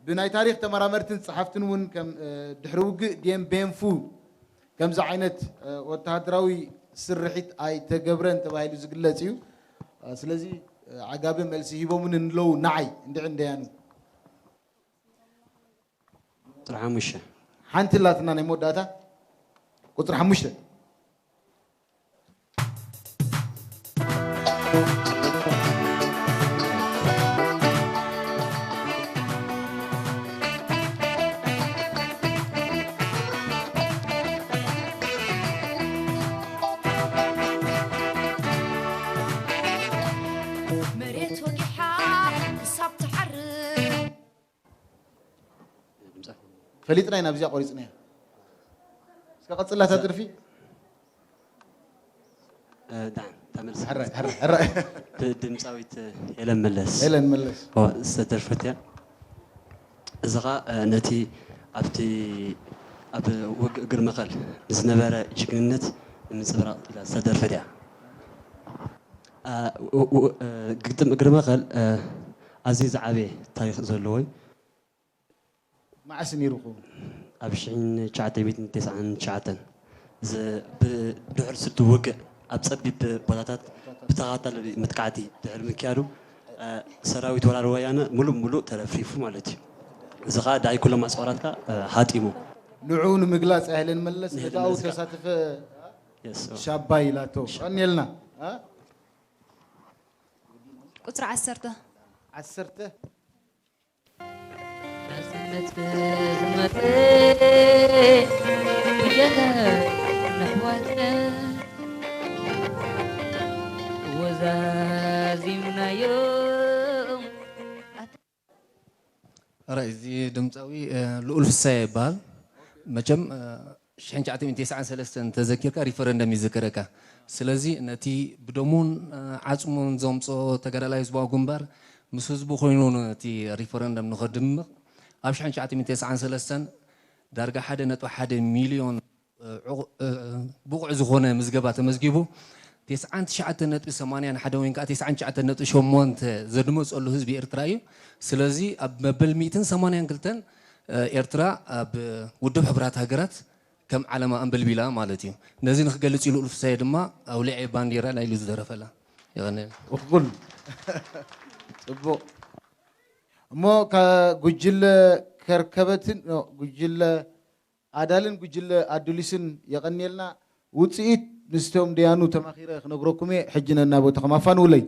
ብናይ ታሪኽ ተመራመርትን ጸሓፍትን እውን ከም እ፣ ድሕሪ ውግእ ዲየን ቤንፉ ከምዚ ዓይነት እ፣ ወተሃደራዊ ስርሒት ኣይተገብረን ተባሂሉ ዝግለጽ እዩ። እ፣ ስለዚ እ፣ ዓጋቢ መልሲ ሂቦምኒ ንለው ንዓይ እንድዒ እንደያኑ። ቁፅሪ ሓሙሽተ። ሓንቲ ላትና ናይ መወዳእታ ቁፅሪ ሓሙሽተ። መሬት ወጊሓ ክሳብ ትዓርብ ፈሊጥና ኢና ብዚኣ ቆሪፅናያ። እስከ ቀፅላታ ደርፊ። እ፣ ዳን ተመልስ። ሕራይ፣ ሕራይ፣ ሕራይ። ብድምፃዊት ሄለን መለስ ሄለን መለስ። ኦ፣ ዝተደርፈት እያ። እዚ ኸዓ እ፣ ነቲ ኣብቲ ኣብ ውግእ እግሪ መኸል ዝነበረ ጅግንነት ንምንፅብራቕ ኢላ ዝተደርፈት እያ። እ፣ ው- ው- እ፣ ግጥም እግሪ መኸል እ፣ ኣዝዩ ዝዓበየ ታሪኽ ዘለዎ እዩ። መዓስ ነይሩ ይኸውን? ኣብ ሽሕን ትሽዓተ ሚእትን ተስዓን ትሽዓተን ዝ- ብድሕሪ ስቲ ውግእ ኣብ ጸቢብ ቦታታት ብተኸታታሊ መጥቃዕቲ ድሕሪ ምክያዱ እ፣ ሰራዊት ወራር ወያነ ሙሉእ ሙሉእ ተረፍሪፉ ማለት እዩ። እዚ ኸዓ ዳይ ኩሎም ኣጽዋራትካ እ፣ ሃጢሙ። ንዑ ንምግላጽ ኣህለን መለስ ንህለን ነታኡ መለስ ከዓ ዝተሳተፈ የስ፣ ኦ። ሻባይ ኢላቶ ቀኒልና እ? ቁፅሪ ዓሰርተ። ዓሰርተ ናጽነት ዝመጸ ብጀካ ነሕዋትና ወዛዚምናዮም። ራይ እዚ ድምፃዊ እ፣ ልኡል ፍሳየ ይበሃል። መቸም እ፣ ሽሕን ትሽዓተ ሚእትን ተስዓን ሰለስተን እንተዘኪርካ ሪፈረንደም ይዝከረካ። ስለዚ ነቲ ብደሙን እ፣ ዓፅሙን ዘምፅኦ ተጋዳላይ ህዝባዊ ግንባር ምስ ህዝቡ ኮይኑ ነቲ ሪፈረንደም ንኸድምቕ ኣብ ሽሕን ትሽዓተ ሚእትን ተስዓን ሰለስተን ዳርጋ ሓደ ነጥቢ ሓደ ሚልዮን እ፣ ዕቑ- እ፣ ብቑዕ ዝኾነ ምዝገባ ተመዝጊቡ። ተስዓን ትሽዓተ ነጥቢ ሰማንያን ሓደ ወይ ከዓ ተስዓን ትሽዓተ ነጥቢ ሸሞንተ ዘድመፀሉ ህዝቢ ኤርትራ እዩ። ስለዚ ኣብ መበል ሚእትን ሰማንያን ክልተን እ፣ ኤርትራ ኣብ ውድብ ሕቡራት ሃገራት ከም ዓለማ ኣንበልቢላ ማለት እዩ። ነዚ ንክገልፅ ኢሉ ልኡል ፍሳየ ድማ ኣውሊዐ ባንዴራ ኢሉ ዝደረፈላ። የቐንየልና። እኹል ጽቡቕ። እሞ ጉጅለ ከርከበትን ጉጅለ ኣዳልን ጉጅለ ኣዱሊስን የቐንየልና። ውፅኢት ምስቶም ደያኑ ተማኺረ ክነግረኩም እየ። ሕጂ ነናቦ ተኸማፋንውለይ።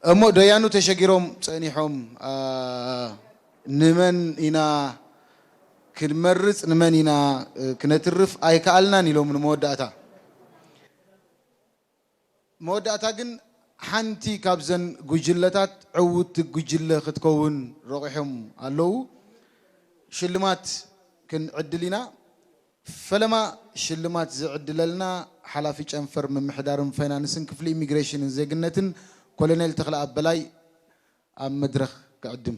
እሞ ደያኑ ተሸጊሮም ጸኒሖም፣ ኣ፣ ንመን ኢና ክንመርጽ፣ ንመን ኢና፣ እ፣ ክነትርፍ ኣይከኣልናን ኢሎም ንመወዳእታ። መወዳእታ ግን ሓንቲ ካብዘን ጉጅለታት ዕውትቲ ጉጅለ ክትከውን ረቑሖም ኣለዉ። ሽልማት ክንዕድል ኢና። ፈለማ ሽልማት ዝዕድለልና ሓላፊ ጨንፈር ምምሕዳርን ፋይናንስን ክፍሊ ኢሚግሬሽንን ዜግነትን ኮሎኔል ተኽለኣብ በላይ ኣብ መድረኽ ክዕድም።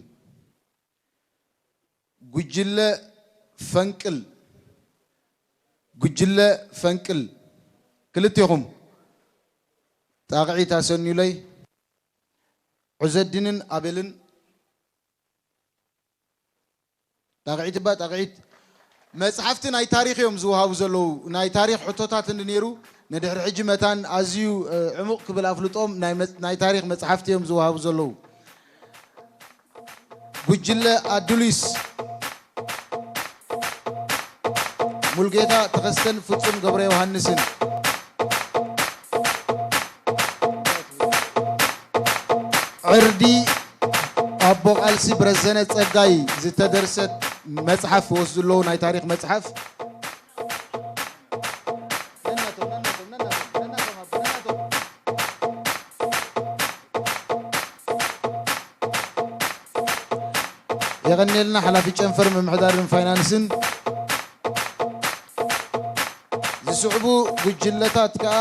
ጉጅለ ፈንቅል፣ ጉጅለ ፈንቅል፣ ክልቴኹም ጣቕዒት ኣሰንዩለይ። ዑዘዲንን ኣቤልን ጣቕዒት እባ ጣቕዒት። መጽሓፍቲ ናይ ታሪኽ እዮም ዝወሃቡ ዘለዉ። ናይ ታሪኽ ሕቶታት እንዲ ነይሩ፣ ንድሕሪ ሕጂ መታን ኣዝዩ፣ እ፣ ዕሙቕ ክብል ኣፍልጦም ናይ መጽ-፣ ናይ ታሪኽ መጽሓፍቲ እዮም ዝወሃቡ ዘለዉ። ጉጅለ ኣዱሊስ፣ ሙልጌታ ተኸስተን ፍጹም ገብረ ዮሃንስን። ዕርዲ ኣቦ ቃልሲ ብረዘነ ጸጋይ ዝተደርሰት መጽሓፍ ወስዱ ኣለዉ፣ ናይ ታሪኽ መጽሓፍ። የቐንየልና ሓላፊ ጨንፈር ምምሕዳርን ፋይናንስን። ዝስዕቡ ጉጅለታት ከኣ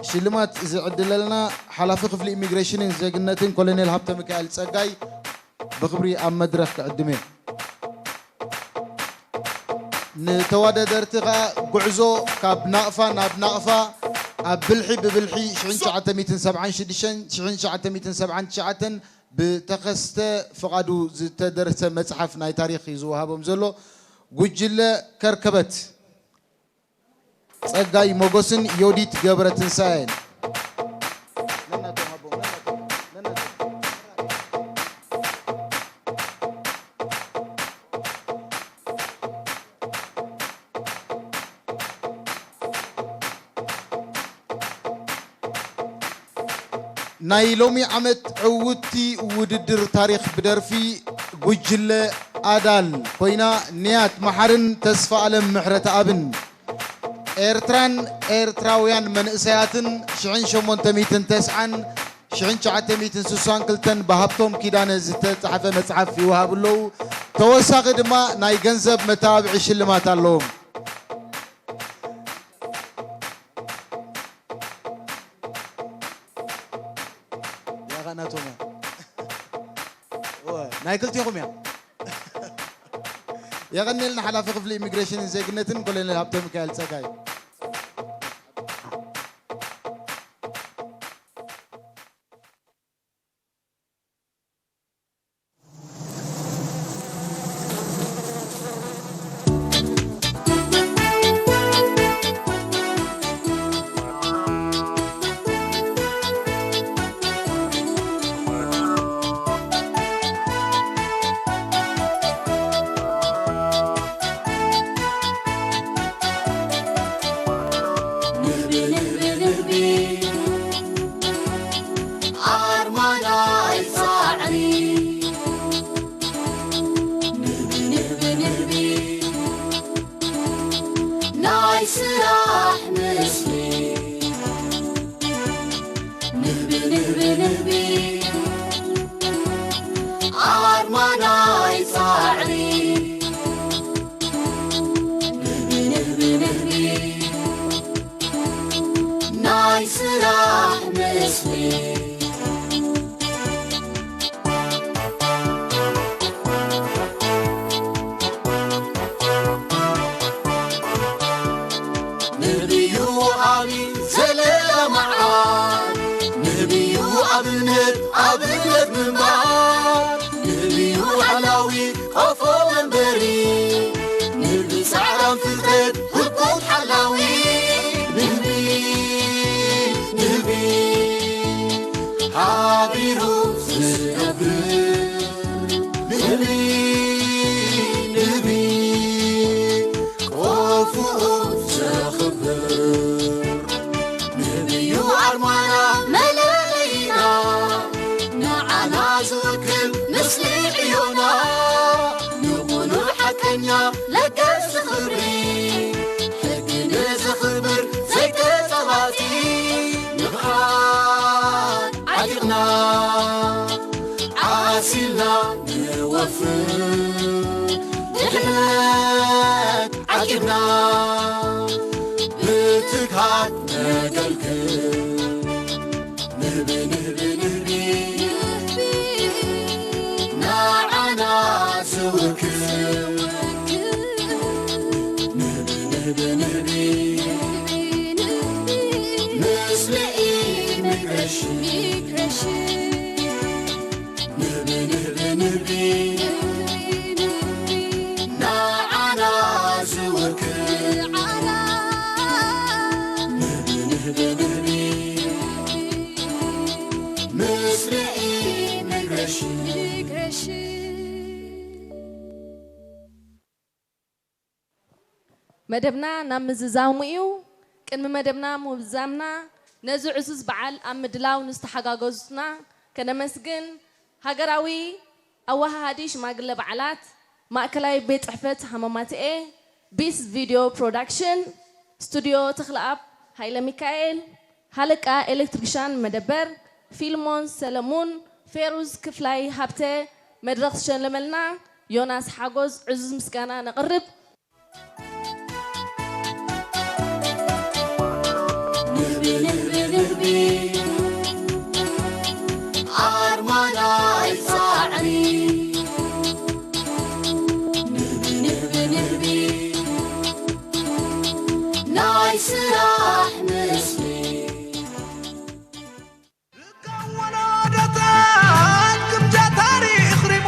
ሽልማት ዝዕድለልና ሓላፊ ክፍሊ ኢሚግሬሽንን ዜግነትን ኮሎኔል ሃብተ ሚካኤል ጸጋይ ብኽብሪ ኣብ መድረኽ ክዕድም እየ። ንተወዳደርቲ ከኣ ጉዕዞ ካብ ናቕፋ ናብ ናቕፋ ኣብ ብልሒ ብብልሒ ሽሕን ትሽዓተ ሚእትን ሰብዓን ሽዱሽተን ሽሕን ትሽዓተ ሚእትን ሰብዓን ትሽዓተን ብተኸስተ ፍቓዱ ዝተደርሰ መጽሓፍ ናይ ታሪኽ እዩ ዝወሃቦም ዘሎ። ጉጅለ ከርከበት ጸጋይ ሞጎስን ዮዲት ገብረ ትንሳኤን። ናይ ሎሚ ዓመት ዕውትቲ ውድድር ታሪኽ ብደርፊ ጉጅለ ኣዳል ኮይና፣ ንያት መሓርን ተስፋ ኣለም ምሕረተኣብን ኤርትራን ኤርትራውያን መንእሰያትን ሽሕን ሸሞንተ ሚእትን ተስዓን ሽሕን ትሽዓተ ሚእትን ስሳን ክልተን ብሃብቶም ኪዳነ ዝተጻሕፈ መጽሓፍ ይወሃቡ ኣለዉ። ተወሳኺ ድማ ናይ ገንዘብ መተባብዒ ሽልማት ኣለዎም። ያኻ ናቶም እያ። እወ፣ ናይ ክልቴኹም እያ። የቐንየልና ሓላፊ ክፍሊ ኢሚግሬሽንን ዜግነትን ኮሎኔል ሃብተ ሚካኤል ጸጋይ። ንህቢ፣ ንህቢ፣ ንህቢ፣ ኣርማ ናይ ጻዕሪ። ንህቢ፣ ንህቢ፣ ንህቢ፣ ናይ ስራሕ ምስሊ። ንህቢ፣ ንህቢ፣ ንህቢ፣ ኣርማ ናይ ጻዕሪ። ንህቢ፣ ንህቢ፣ ንህቢ፣ ናይ ስራሕ ምስሊ። ንህቢዩ ዓቢ ዘለላ መዓር፣ ንህቢዩ ኣብነት ኣብነት ምንባር፣ ንህቢዩ ሓላዊ ቆፎ መንበሪ፣ ንህቢ ጻዕራም ፍጥረት ህርኩት ሓላዊ። ብትግሃት ነገልግል። ንህቢ፣ ንህቢ፣ ንህቢ፣ ንዓና ዝውክል። ንህቢ፣ ንህቢ፣ ንህቢ፣ ምስልኢ ሚግሬሽን። ንህቢ፣ ንህቢ፣ ንህቢ፣ ንዓና ዝውክል። ንህቢ፣ ንህቢ፣ ንህቢ፣ ምስልኢ ሚግሬሽን። መደብና ናብ ምዝዛሙ እዩ። ቅድሚ መደብና ምዝዛምና፣ ነዚ ዕዙዝ በዓል ኣብ ምድላው ንዝተሓጋገዙትና ከነመስግን፣ ሃገራዊ ኣወሃሃዲ ሽማግለ በዓላት፣ ማእከላይ ቤት ጽሕፈት ሃመማትኤ፣ ቢስ ቪድዮ ፕሮዳክሽን፣ ስቱድዮ ተኽለኣብ ሃይለሚካኤል፣ ሃለቃ ኤሌክትሪሻን መደበር፣ ፊልሞን ሰለሙን፣ ፌሩዝ ክፍላይ ሃብተ፣ መድረኽ ዝሸለመልና ዮናስ ሓጎስ ዕዙዝ ምስጋና ነቕርብ። ንህቢ፣ ንህቢ፣ ንህቢ፣ ኣርማ ናይ ጻዕሪ። ንህቢ፣ ንህቢ፣ ንህቢ፣ ናይ ስራሕ ምስሊ። ወለዶታት ግምጃ ታሪኽ ሪሙ፣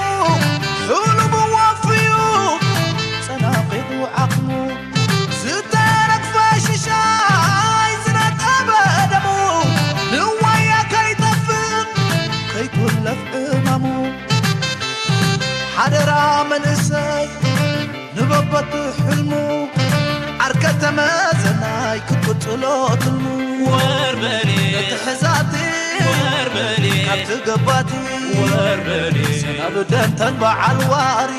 ሕሉሙ ወፍዩ፣ ጸናቒቱ ዓቕሙ፣ ዝተረግፈ ሽሻይ ዝነጠበ ደሙ፣ ንዋያ ከይጠፍእ ከይኩለፍ ዕማሙ። ሓደራ መንእሰይ ንበበቱ ሕልሙ፣ ዓርከ ተመዘናይ ክትቅጽሎ ትልሙ። ወርበሌ ነቲ ሕዛቲ ወርበሌ ካብቲ ገባቲ ወርበሌ ሰናብ ደንተን በዓል ዋሪ።